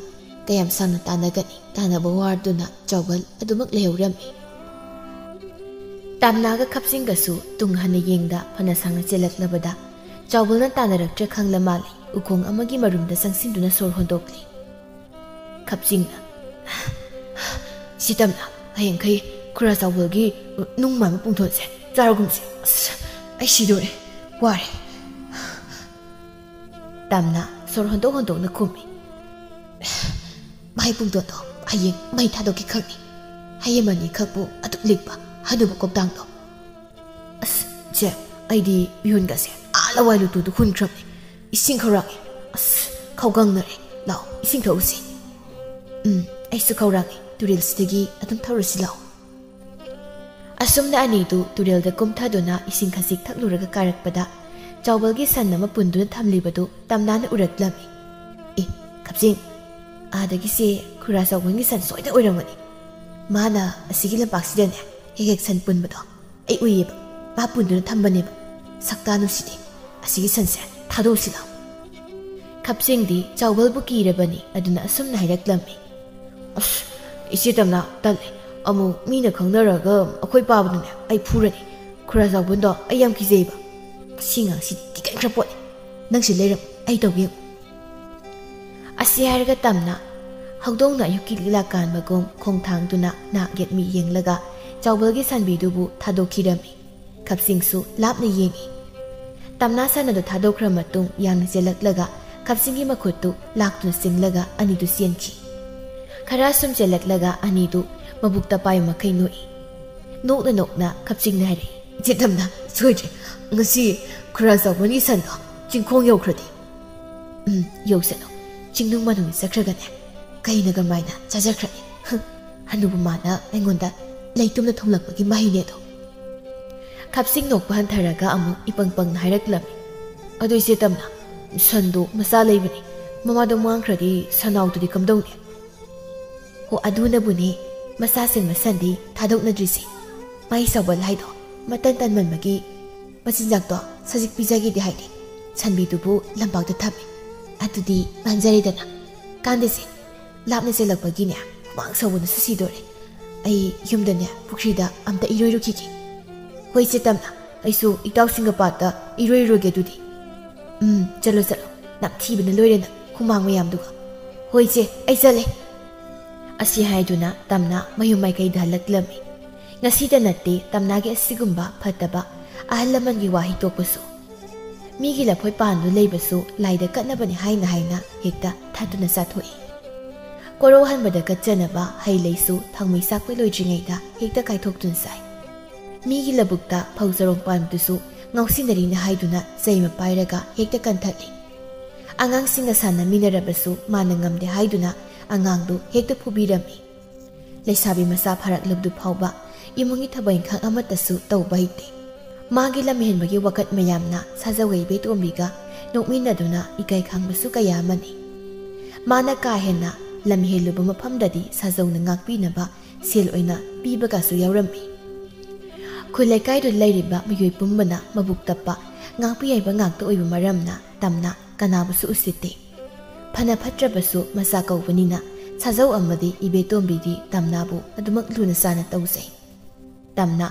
ꯀꯌꯥꯝ ꯁꯥꯡꯅ ꯇꯥꯟꯅꯒꯅꯤ? ꯇꯥꯟꯅꯕ ꯋꯥꯔꯗꯨꯅ ꯆꯥꯎꯕꯜ ꯑꯗꯨꯃꯛ ꯂꯩꯍꯧꯔꯝꯃꯤ꯫ ꯇꯥꯝꯅꯥꯒ ꯈꯞꯆꯤꯡꯒꯁꯨ ꯇꯨꯡ ꯍꯟꯅ ꯌꯦꯡꯗ ꯐꯅ ꯁꯥꯡꯅ ꯆꯦꯜꯂꯛꯂꯕꯗ ꯆꯥꯎꯕꯜꯅ ꯇꯥꯟꯅꯔꯛꯇ꯭ꯔꯦ ꯈꯪꯂ ꯃꯥꯜꯂꯦ ꯎꯈꯣꯡ ꯑꯃꯒꯤ ꯃꯔꯨꯝꯗ ꯆꯪꯁꯤꯟꯗꯨꯅ ꯁꯣꯔ ꯍꯣꯟꯗꯣꯛꯂꯤ꯫ ꯈꯞꯆꯤꯡꯅ, "ꯁꯤ ꯇꯝꯅ, ꯍꯌꯦꯡꯈꯩ ꯈꯨꯔꯥ ꯆꯥꯎꯕꯜꯒꯤ ꯅꯨꯡ ꯃꯥꯟꯕ ꯄꯨꯡꯊꯣꯟꯁꯦ ꯆꯥꯔꯒꯨꯝꯁꯦ꯫ ꯑꯁ, ꯑꯩ ꯁꯤꯗꯣꯔꯦ, ꯋꯥꯔꯦ"꯫ ꯇꯝꯅ ꯁꯣꯔ ꯍꯣꯟꯗꯣꯛ ꯍꯣꯟꯗꯣꯛꯅ ꯈꯨꯝꯃꯤ꯫ "ꯃꯍꯩ ꯄꯨꯡꯗꯣꯟꯗꯣ ꯍꯌꯦꯡ ꯃꯩ ꯊꯥꯗꯣꯛꯀꯦ ꯈꯪꯅꯤ꯫ ꯍꯌꯦꯡ ꯑꯅꯤꯈꯛꯄꯨ ꯑꯗꯨꯛ ꯂꯤꯛꯄ ꯍꯅꯨꯕ ꯀꯣꯛꯇꯥꯡꯗꯣ꯫ ꯑꯁ, ꯆꯦ, ꯑꯩꯗꯤ ꯃꯤꯍꯨꯟꯒꯁꯦ ꯑꯥ ꯂꯋꯥꯏ ꯂꯨꯇꯨꯗ ꯍꯨꯟꯈ꯭ꯔꯕꯅꯤ꯫ ꯏꯁꯤꯡ ꯈꯧꯔꯥꯡꯉꯦ꯫ ꯑꯁ, ꯈꯧꯒꯪꯅꯔꯦ꯫ ꯂꯥꯛꯑꯣ, ꯏꯁꯤꯡ ꯊꯛꯎꯁꯤ"꯫ "ꯎꯝ, ꯑꯩꯁꯨ ꯈꯧꯔꯥꯡꯉꯦ꯫ ꯇꯨꯔꯦꯜꯁꯤꯗꯒꯤ ꯑꯗꯨꯝ ꯊꯧꯔꯨꯁꯤ ꯂꯥꯛꯑꯣ"꯫ ꯑꯁꯨꯝꯅ ꯑꯅꯤꯗꯨ ꯇꯨꯔꯦꯜꯗ ꯀꯨꯝꯊꯗꯨꯅ ꯏꯁꯤꯡ ꯈꯖꯤꯛ ꯊꯛꯂꯨꯔꯒ ꯀꯥꯔꯛꯄꯗ ꯆꯥꯎꯕꯜꯒꯤ ꯁꯟ ꯑꯃ ꯄꯨꯟꯗꯨꯅ ꯊꯝꯂꯤꯕꯗꯨ ꯇꯝꯅꯥꯅ ꯎꯔꯛꯂꯝꯃꯤ꯫ "ꯑꯦ, ꯈꯞꯆꯤꯡ, ꯑꯥꯗꯒꯤꯁꯦ ꯈꯨꯔꯥ ꯆꯥꯎꯕꯜꯒꯤ ꯁꯟ ꯁꯣꯏꯗ ꯑꯣꯏꯔꯝꯒꯅꯤ꯫ ꯃꯥꯅ ꯑꯁꯤꯒꯤ ꯂꯝꯄꯥꯛꯁꯤꯗꯅꯦ ꯍꯦꯛ ꯍꯦꯛ ꯁꯟ ꯄꯨꯟꯕꯗꯣ ꯑꯩ ꯎꯏꯌꯦꯕ꯫ ꯃꯥ ꯄꯨꯟꯗꯨꯅ ꯊꯝꯕꯅꯦꯕ꯫ ꯁꯛꯇꯥ ꯅꯨꯡꯁꯤꯗꯦ꯫ ꯑꯁꯤꯒꯤ ꯁꯟꯁꯦ ꯊꯥꯗꯣꯛꯎꯁꯤ ꯂꯥꯎ"꯫ ꯈꯞꯆꯤꯡꯗꯤ ꯆꯥꯎꯕꯜꯕꯨ ꯀꯤꯔꯕꯅꯤ, ꯑꯗꯨꯅ ꯑꯁꯨꯝꯅ ꯍꯥꯏꯔꯛꯂꯝꯃꯤ꯫ "ꯑꯁ, ꯏꯆꯦ ꯇꯝꯅ, ꯇꯜꯂꯦ꯫ ꯑꯃꯨꯛ ꯃꯤꯅ ꯈꯪꯅꯔꯒ ꯑꯩꯈꯣꯏ ꯄꯥꯕꯗꯨꯅꯦ ꯑꯩ ꯐꯨꯔꯅꯤ꯫ ꯈꯨꯔꯥ ꯆꯥꯎꯕꯜꯗꯣ ꯑꯩ ꯌꯥꯝ ꯀꯤꯖꯩꯌꯦꯕ꯫ ꯁꯤ ꯉꯥꯡꯁꯤꯗꯤ ꯀꯤꯒꯟꯈ꯭ꯔ ꯄꯣꯠꯅꯤ꯫ ꯅꯪꯁꯤ ꯂꯩꯔꯝꯃꯨ, ꯑꯩ ꯇꯧꯒꯦ ꯌꯦꯡꯉꯨ"꯫ ꯑꯁꯤ ꯍꯥꯏꯔꯒ ꯇꯝꯅ ꯍꯧꯗꯣꯡꯅ ꯑꯌꯨꯛꯀꯤ ꯂꯤꯛꯂꯥ ꯀꯥꯟꯕꯒꯨꯝ ꯈꯣꯡ ꯊꯥꯡꯗꯨꯅ ꯅꯥꯛ ꯌꯦꯠ ꯃꯤ ꯌꯦꯡꯂꯒ ꯆꯥꯎꯕꯜꯒꯤ ꯁꯟꯕꯤꯗꯨꯕꯨ ꯊꯥꯗꯣꯛꯈꯤꯔꯝꯃꯤ꯫ ꯈꯞꯆꯤꯡꯁꯨ ꯂꯥꯞꯅ ꯌꯦꯡꯏ꯫ ꯇꯝꯅꯥ ꯁꯟ ꯑꯗꯨ ꯊꯥꯗꯣꯛꯈ꯭ꯔ ꯃꯇꯨꯡ ꯌꯥꯡꯅ ꯆꯦꯜꯂꯛꯂꯒ ꯈꯞꯆꯤꯡꯒꯤ ꯃꯈꯨꯠꯇꯨ ꯂꯥꯛꯇꯨꯅ ꯆꯤꯡꯂꯒ ꯑꯅꯤꯗꯨ ꯆꯦꯟꯈꯤ꯫ ꯈꯔ ꯁꯨꯝ ꯆꯦꯜꯂꯛꯂꯒ ꯑꯅꯤꯗꯨ ꯃꯕꯨꯛꯇ ꯄꯥꯏꯕ ꯃꯈꯩ ꯅꯣꯛꯏ꯫ ꯅꯣꯛꯅ ꯅꯣꯛꯅ ꯈꯞꯆꯤꯡꯅ ꯍꯥꯏꯔꯛꯏ, "ꯏꯆꯦ ꯇꯝꯅ, ꯁꯣꯏꯗ꯭ꯔꯦ, ꯉꯁꯤ ꯈꯨꯔꯥ ꯆꯥꯎꯕꯜꯒꯤ ꯁꯟꯗꯣ ꯆꯤꯡꯈꯣꯡ ꯌꯧꯈ꯭ꯔꯗꯤ"꯫ "ꯎꯝ, ꯌꯧꯁꯅꯨ꯫ ꯆꯤꯡꯅꯨꯡ ꯃꯅꯨꯡꯗ ꯆꯠꯈ꯭ꯔꯒꯅꯦ ꯀꯩꯅ ꯀꯃꯥꯏꯅ ꯆꯥꯖꯈ꯭ꯔꯅꯤ"꯫ ꯍꯅꯨꯕ ꯃꯥꯅ ꯑꯩꯉꯣꯟꯗ ꯂꯩꯇꯨꯝꯅ ꯊꯨꯝꯂꯛꯄꯒꯤ ꯃꯍꯩꯅꯦ ꯑꯗꯣ꯫ ꯈꯞꯁꯤꯡ ꯅꯣꯛꯄ ꯍꯟꯊꯔꯒ ꯑꯃꯨꯛ ꯏꯄꯪ ꯄꯪꯅ ꯍꯥꯏꯔꯛꯂꯝꯃꯤ꯫ "ꯑꯗꯨ ꯏꯆꯦ ꯇꯝꯅ, ꯁꯟꯗꯣ ꯃꯆꯥ ꯂꯩꯕꯅꯤ, ꯃꯃꯥꯗꯣ ꯃꯥꯡꯈ꯭ꯔꯗꯤ ꯁꯟꯅꯥꯎꯗꯨꯗꯤ ꯀꯝꯗꯧꯅꯤ?" "ꯍꯣ, ꯑꯗꯨꯅꯕꯨꯅꯦ ꯃꯆꯥ ꯁꯦꯟꯕ ꯁꯟꯗꯤ ꯊꯥꯗꯣꯛꯅꯗ꯭ꯔꯤꯁꯦ꯫ ꯃꯥꯏ ꯆꯥꯎꯕꯜ ꯍꯥꯏꯗꯣ ꯃꯇꯟ ꯇꯟꯃꯟꯕꯒꯤ ꯃꯆꯤꯟꯖꯥꯛꯇꯣ ꯁꯖꯤꯛ ꯄꯤꯖꯒꯦꯗꯤ ꯍꯥꯏꯗꯦ꯫ ꯁꯟꯕꯤꯗꯨꯕꯨ ꯂꯝꯄꯥꯛꯇ ꯊꯝꯃꯦ꯫ ꯑꯗꯨꯗꯤ ꯃꯥꯡꯖꯔꯦꯗꯅ꯫ ꯀꯥꯟꯗꯦꯁꯦ, ꯂꯥꯞꯅ ꯆꯦꯜꯂꯛꯄꯒꯤꯅꯦ ꯍꯨꯃꯥꯡ ꯁꯧꯕꯅꯁꯨ ꯁꯤꯗꯣꯔꯦ꯫ ꯑꯩ ꯌꯨꯝꯗꯅꯦ ꯄꯨꯈ꯭ꯔꯤꯗ ꯑꯝꯇ ꯏꯔꯣꯏꯔꯨꯈꯤꯒꯦ꯫" "ꯍꯣꯏ ꯏꯆꯦ ꯇꯝꯅ, ꯑꯩꯁꯨ ꯏꯇꯥꯎꯁꯤꯡꯒ ꯄꯥꯠꯇ ꯏꯔꯣꯏꯔꯨꯔꯒꯦ ꯑꯗꯨꯗꯤ꯫" "ꯎꯝ, ꯆꯠꯂꯣ ꯆꯠꯂꯣ, ꯅꯝꯊꯤꯕꯅ ꯂꯣꯏꯔꯦ ꯅꯪ ꯍꯨꯃꯥꯡ ꯃꯌꯥꯝꯗꯨꯒ꯫" "ꯍꯣꯏ ꯏꯆꯦ, ꯑꯩ ꯆꯠꯂꯦ꯫" ꯑꯁꯤ ꯍꯥꯏꯗꯨꯅ ꯇꯝꯅ ꯃꯌꯨꯝ ꯃꯥꯏꯀꯩꯗ ꯍꯜꯂꯛꯂꯝꯃꯤ꯫ ꯉꯁꯤꯗ ꯅꯠꯇꯦ ꯇꯝꯅꯥꯒꯤ ꯑꯁꯤꯒꯨꯝꯕ ꯐꯠꯇꯕ ꯑꯍꯜ ꯂꯃꯟꯒꯤ ꯋꯥꯍꯩ ꯇꯣꯛꯄꯁꯨ꯫ ꯃꯤꯒꯤ ꯂꯐꯣꯏ ꯄꯥꯟꯗꯨ ꯂꯩꯕꯁꯨ ꯂꯥꯏꯗ ꯀꯠꯅꯕꯅꯤ ꯍꯥꯏꯅ ꯍꯥꯏꯅ ꯍꯦꯛꯇ ꯊꯠꯇꯨꯅ ꯆꯥꯊꯣꯛꯏ꯫ ꯀꯣꯔꯧꯍꯟꯕꯗ ꯀꯠꯆꯅꯕ ꯍꯩ ꯂꯩꯁꯨ ꯊꯥꯎꯃꯩ ꯆꯥꯛꯄ ꯂꯣꯏꯗ꯭ꯔꯤꯉꯩꯗ ꯍꯦꯛꯇ ꯀꯥꯏꯊꯣꯛꯇꯨꯅ ꯆꯥꯏ꯫ ꯃꯤꯒꯤ ꯂꯧꯕꯨꯛꯇ ꯐꯧ ꯆꯔꯣꯡ ꯄꯥꯟꯕꯗꯨꯁꯨ ꯉꯥꯎꯁꯤꯟꯅꯔꯤꯅꯤ ꯍꯥꯏꯗꯨꯅ ꯆꯩꯃ ꯄꯥꯏꯔꯒ ꯍꯦꯛꯇ ꯀꯟꯊꯠꯂꯤ꯫ ꯑꯉꯥꯡꯁꯤꯡꯅ ꯁꯥꯟꯅꯃꯤꯟꯅꯔꯕꯁꯨ ꯃꯥꯅ ꯉꯝꯗꯦ ꯍꯥꯏꯗꯨꯅ ꯑꯉꯥꯡꯗꯨ ꯍꯦꯛꯇ ꯐꯨꯕꯤꯔꯝꯃꯤ꯫ ꯂꯩꯁꯥꯕꯤ ꯃꯆꯥ ꯐꯥꯔꯛꯂꯕꯗꯨ ꯐꯥꯎꯕ ꯏꯃꯨꯡꯒꯤ ꯊꯕꯛ ꯏꯪꯈꯥꯡ ꯑꯃꯠꯇꯁꯨ ꯇꯧꯕ ꯍꯩꯇꯦ꯫ ꯃꯥꯒꯤ ꯂꯝꯍꯦꯟꯕꯒꯤ ꯋꯥꯀꯠ ꯃꯌꯥꯝꯅ ꯁꯥꯖꯧ ꯏꯕꯦꯇꯣꯝꯕꯤꯒ ꯅꯣꯛꯃꯤꯟꯅꯗꯨꯅ ꯏꯀꯥꯏ ꯈꯪꯕꯁꯨ ꯀꯌꯥ ꯑꯃꯅꯤ꯫ ꯃꯥꯅ ꯀꯥ ꯍꯦꯟꯅ ꯂꯝꯍꯦꯜꯂꯨꯕ ꯃꯐꯝꯗꯗꯤ ꯁꯥꯖꯧꯅ ꯉꯥꯛꯄꯤꯅꯕ ꯁꯦꯜ ꯑꯣꯏꯅ ꯄꯤꯕꯒꯁꯨ ꯌꯥꯎꯔꯝꯃꯤ꯫ ꯈꯨꯜ ꯂꯩꯀꯥꯏꯗꯨꯗ ꯂꯩꯔꯤꯕ ꯃꯤꯑꯣꯏ ꯄꯨꯝꯕꯅ ꯃꯕꯨꯛ ꯇꯞꯄ, ꯉꯥꯛꯄꯤ ꯌꯩꯕ ꯉꯥꯛꯇ ꯑꯣꯏꯕ ꯃꯔꯝꯅ ꯇꯝꯅ ꯀꯅꯥꯕꯨꯁꯨ ꯎꯁꯤꯠꯇꯦ꯫ ꯐꯅ ꯐꯠꯇ꯭ꯔꯕꯁꯨ ꯃꯆꯥ ꯀꯧꯕꯅꯤꯅ ꯁꯥꯖꯧ ꯑꯃꯗꯤ ꯏꯕꯦꯇꯣꯝꯕꯤꯗꯤ ꯇꯝꯅꯥꯕꯨ ꯑꯗꯨꯃꯛ ꯂꯨꯅ ꯆꯥꯅ ꯇꯧꯖꯩ꯫ ꯇꯝꯅ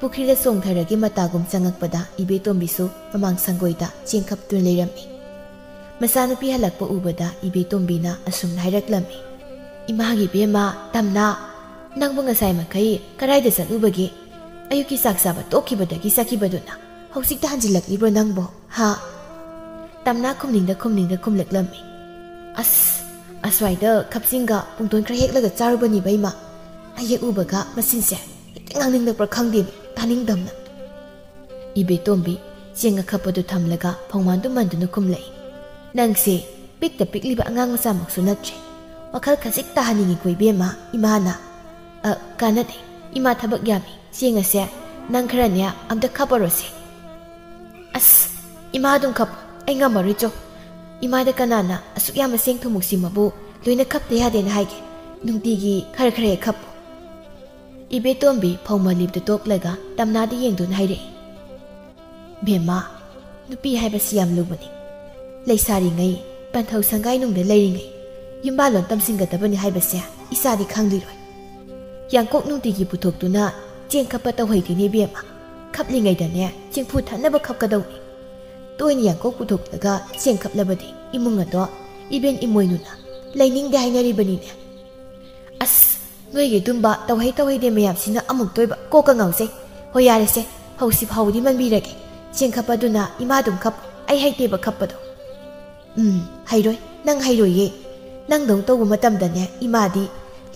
ꯄꯨꯈ꯭ꯔꯤꯗ ꯆꯣꯡꯊꯔꯒꯤ ꯃꯇꯥꯒꯨꯝ ꯆꯪꯉꯛꯄꯗ ꯏꯕꯦꯇꯣꯝꯕꯤꯁꯨ ꯃꯃꯥꯡ ꯁꯪꯒꯣꯏꯗ ꯆꯦꯡꯈꯞꯇꯨꯅ ꯂꯩꯔꯝꯃꯤ꯫ ꯃꯆꯥꯅꯨꯄꯤ ꯍꯜꯂꯛꯄ ꯎꯕꯗ ꯏꯕꯦꯇꯣꯝꯕꯤꯅ ꯑꯁꯨꯝꯅ ꯍꯥꯏꯔꯛꯂꯝꯃꯤ, "ꯏꯃꯥꯒꯤ ꯏꯕꯦꯝꯃ, ꯇꯝꯅ, ꯅꯪꯕꯨ ꯉꯁꯥꯏ ꯃꯈꯩ ꯀꯗꯥꯏꯗ ꯆꯠꯂꯨꯕꯒꯦ? ꯑꯌꯨꯛꯀꯤ ꯆꯥꯛ ꯆꯥꯕ ꯇꯣꯛꯈꯤꯕꯗꯒꯤ ꯆꯠꯈꯤꯕꯗꯨꯅ ꯍꯧꯖꯤꯛꯇ ꯍꯟꯖꯤꯜꯂꯛꯂꯤꯕ꯭ꯔꯣ ꯅꯪꯕꯣ? ꯍꯥ?" ꯇꯝꯅ ꯈꯨꯝꯅꯤꯡꯗ ꯈꯨꯝꯅꯤꯡꯗ ꯈꯨꯝꯂꯛꯂꯝꯃꯤ꯫ "ꯑꯁ, ꯑꯁ꯭ꯋꯥꯏꯗ ꯈꯞꯁꯤꯡꯒ ꯄꯨꯡꯗꯣꯟ ꯈꯔ ꯍꯦꯛꯂꯒ ꯆꯥꯔꯨꯕꯅꯤꯕ ꯏꯃꯥ꯫ ꯑꯩ ꯍꯦꯛ ꯎꯕꯒ ꯃꯆꯤꯟꯁꯦ ꯍꯦꯛꯇ ꯉꯥꯡꯅꯤꯡꯂꯛꯄ꯭ꯔꯥ ꯈꯪꯗꯦꯅꯦ, ꯇꯥꯅꯤꯡꯗꯝꯅ꯫" ꯏꯕꯦꯇꯣꯝꯕꯤ ꯆꯦꯡ ꯑꯈꯞꯄꯗꯨ ꯊꯝꯂꯒ ꯐꯧꯃꯥꯟꯗꯨ ꯃꯟꯗꯨꯅ ꯈꯨꯝꯂꯛꯏ꯫ "ꯅꯪꯁꯦ ꯄꯤꯛꯇ ꯄꯤꯛꯂꯤꯕ ꯑꯉꯥꯡ ꯃꯆꯥꯃꯛꯁꯨ ꯅꯠꯇ꯭ꯔꯦ꯫ ꯋꯥꯈꯜ ꯈꯖꯤꯛ ꯇꯥꯍꯟꯅꯤꯡꯉꯤꯀꯣ ꯏꯕꯦꯝꯃ, ꯏꯃꯥꯅ꯫ ꯑ, ꯀꯥꯟꯅꯗꯦ꯫ "ꯏꯃꯥ ꯊꯕꯛ ꯌꯥꯝꯃꯤ, ꯆꯦꯡ ꯑꯁꯦ ꯅꯪ ꯈꯔꯅꯦ ꯑꯝꯇ ꯈꯞꯄꯔꯣꯁꯦ꯫" "ꯑꯁ, ꯏꯃꯥ ꯑꯗꯨꯝ ꯈꯞꯄꯣ, ꯑꯩ ꯉꯝꯃꯔꯣꯏ ꯆꯣ꯫ ꯏꯃꯥꯗ ꯀꯅꯥꯅ ꯑꯁꯨꯛ ꯌꯥꯝꯕ ꯆꯦꯡ ꯊꯨꯝꯃꯨꯛꯁꯤꯃꯕꯨ ꯂꯣꯏꯅ ꯈꯞꯇ ꯌꯥꯗꯦꯅ ꯍꯥꯏꯒꯦ? ꯅꯨꯡꯇꯤꯒꯤ ꯈꯔ ꯈꯔ ꯍꯦꯛ ꯈꯞꯄꯣ꯫" ꯏꯕꯦꯇꯣꯝꯕꯤ ꯐꯧ ꯃꯂꯤꯕꯗꯨ ꯇꯣꯛꯂꯒ ꯇꯝꯅꯥꯗ ꯌꯦꯡꯗꯨꯅ ꯍꯥꯏꯔꯛꯏ꯫ "ꯕꯦꯝꯃ, ꯅꯨꯄꯤ ꯍꯥꯏꯕꯁꯤ ꯌꯥꯝ ꯂꯨꯕꯅꯤ꯫ ꯂꯩꯁꯥꯔꯤꯉꯩ, ꯄꯟꯊꯧ ꯁꯪꯒꯥꯏꯅꯨꯡꯗ ꯂꯩꯔꯤꯉꯩ, ꯌꯨꯝꯕꯥꯜꯂꯣꯟ ꯇꯝꯁꯤꯟꯒꯗꯕꯅꯤ ꯍꯥꯏꯕꯁꯦ ꯏꯆꯥꯗꯤ ꯈꯪꯂꯤꯔꯣꯏ꯫ ꯌꯥꯡꯀꯣꯛ ꯅꯨꯡꯇꯤꯒꯤ ꯄꯨꯊꯣꯛꯇꯨꯅ ꯆꯦꯡ ꯈꯞꯄ ꯇꯧꯍꯩꯗꯦꯅꯦ ꯕꯦꯝꯃ꯫ ꯈꯞꯂꯤꯉꯩꯗꯅꯦ ꯆꯦꯡꯐꯨ ꯊꯟꯅꯕ ꯈꯞꯀꯗꯧꯅꯤ꯫ ꯇꯣꯏꯅ ꯌꯥꯡꯀꯣꯛ ꯄꯨꯊꯣꯛꯂꯒ ꯆꯦꯡ ꯈꯞꯂꯕꯗꯤ ꯏꯃꯨꯡ ꯑꯗꯣ ꯏꯕꯦꯟ ꯏꯃꯣꯏꯅꯨꯅ ꯂꯩꯅꯤꯡꯗꯦ ꯍꯥꯏꯅꯔꯤꯕꯅꯤꯅꯦ꯫" "ꯑꯁ, ꯅꯣꯏꯒꯤ ꯑꯗꯨꯝꯕ ꯇꯧꯍꯩ ꯇꯧꯍꯩꯗꯦ ꯃꯌꯥꯝꯁꯤꯅ ꯑꯃꯨꯛꯇ ꯑꯣꯏꯕ ꯀꯣꯛꯀ ꯉꯥꯎꯖꯩ꯫ ꯍꯣꯏ, ꯌꯥꯔꯦꯁꯦ, ꯐꯧꯁꯤ ꯐꯥꯎꯕꯗꯤ ꯃꯟꯕꯤꯔꯒꯦ꯫ ꯆꯦꯡ ꯈꯞꯄꯗꯨꯅ ꯏꯃꯥ ꯑꯗꯨꯝ ꯈꯞꯄꯣ, ꯑꯩ ꯍꯩꯇꯦꯕ ꯈꯞꯄꯗꯣ꯫" "ꯎꯝ, ꯍꯩꯔꯣꯏ, ꯅꯪ ꯍꯩꯔꯣꯏꯌꯦ꯫ ꯅꯪꯗꯧ ꯇꯧꯕ ꯃꯇꯝꯗꯅꯦ ꯏꯃꯥꯗꯤ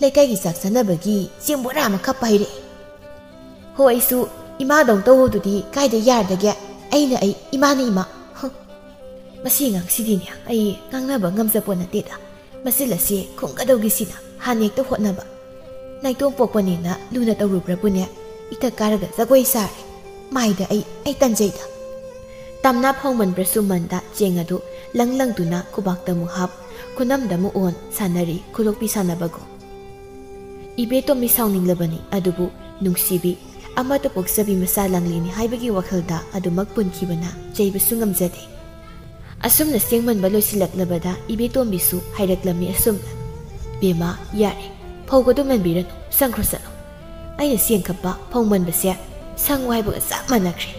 ꯂꯩꯀꯥꯏꯒꯤ ꯆꯥꯛ ꯆꯥꯅꯕꯒꯤ ꯆꯦꯡ ꯕꯣꯔꯥ ꯑꯃ ꯈꯞꯄ ꯍꯩꯔꯛꯑꯦ꯫" "ꯍꯣ, ꯑꯩꯁꯨ ꯏꯃꯥꯗꯧ ꯇꯧꯕꯗꯨꯗꯤ ꯀꯥꯏꯗ ꯌꯥꯔꯗꯒꯦ? ꯑꯩꯅ ꯑꯩ, ꯏꯃꯥꯅ ꯏꯃꯥ꯫" ꯍ, ꯃꯁꯤ ꯑꯉꯥꯡꯁꯤꯗꯤꯅꯦ ꯑꯩ ꯉꯥꯡꯅꯕ ꯉꯝꯖꯄꯣꯠ ꯅꯠꯇꯦꯗ꯫ ꯃꯆꯤꯜ ꯑꯁꯤ ꯈꯨꯝꯒꯗꯧꯒꯤꯁꯤꯅ ꯍꯥꯟꯅ ꯍꯦꯛꯇ ꯍꯣꯠꯅꯕ꯫ ꯅꯥꯏꯇꯣꯝ ꯄꯣꯛꯄꯅꯦꯅ ꯂꯨꯅ ꯇꯧꯔꯨꯕ꯭ꯔꯥꯕꯨꯅꯦ, ꯏꯊꯛ ꯀꯥꯔꯒ ꯖꯒꯣꯏ ꯁꯥꯔꯦ꯫ ꯃꯥꯏꯗ ꯑꯩ, ꯑꯩ ꯇꯟꯖꯩꯗ꯫ ꯇꯝꯅ ꯐꯧꯃꯟꯕ꯭ꯔꯥ ꯁꯨꯝꯃꯟꯗ ꯆꯦꯡ ꯑꯗꯨ ꯂꯪ ꯂꯪꯗꯨꯅ ꯈꯨꯕꯥꯛꯇ ꯑꯃꯨꯛ ꯍꯥꯞ, ꯈꯨꯅꯝꯗ ꯑꯃꯨꯛ ꯑꯣꯟ ꯁꯥꯟꯅꯔꯤ ꯈꯨꯂꯣꯛꯄꯤ ꯁꯥꯟꯅꯕꯒꯨꯝ꯫ ꯏꯕꯦꯇꯣꯝꯕꯤ ꯁꯥꯎꯅꯤꯡꯂꯕꯅꯤ, ꯑꯗꯨꯕꯨ ꯅꯨꯡꯁꯤꯕꯤ, ꯑꯃꯠꯇ ꯄꯣꯛꯆꯕꯤ ꯃꯆꯥ ꯂꯥꯡꯂꯦꯅꯤ ꯍꯥꯏꯕꯒꯤ ꯋꯥꯈꯜꯗ ꯑꯗꯨꯃꯛ ꯄꯨꯟꯈꯤꯕꯅ ꯆꯩꯕꯁꯨ ꯉꯝꯖꯗꯦ꯫ ꯑꯁꯨꯝꯅ ꯆꯦꯡꯃꯟꯕ ꯂꯣꯏꯁꯤꯜꯂꯛꯂꯕꯗ ꯏꯕꯦꯇꯣꯝꯕꯤꯁꯨ ꯍꯥꯏꯔꯛꯂꯝꯃꯤ ꯑꯁꯨꯝꯅ, "ꯕꯦꯝꯃ, ꯌꯥꯔꯦ, ꯐꯧꯒꯗꯨ ꯃꯟꯕꯤꯔꯅꯨ, ꯆꯪꯈ꯭ꯔꯣ ꯆꯠꯂꯣ꯫ ꯑꯩꯅ ꯆꯦꯡ ꯈꯞꯄ ꯐꯧ ꯃꯟꯕꯁꯦ ꯁꯪꯉꯨ ꯍꯥꯏꯕꯒ ꯆꯞ ꯃꯥꯟꯅꯈ꯭ꯔꯦ꯫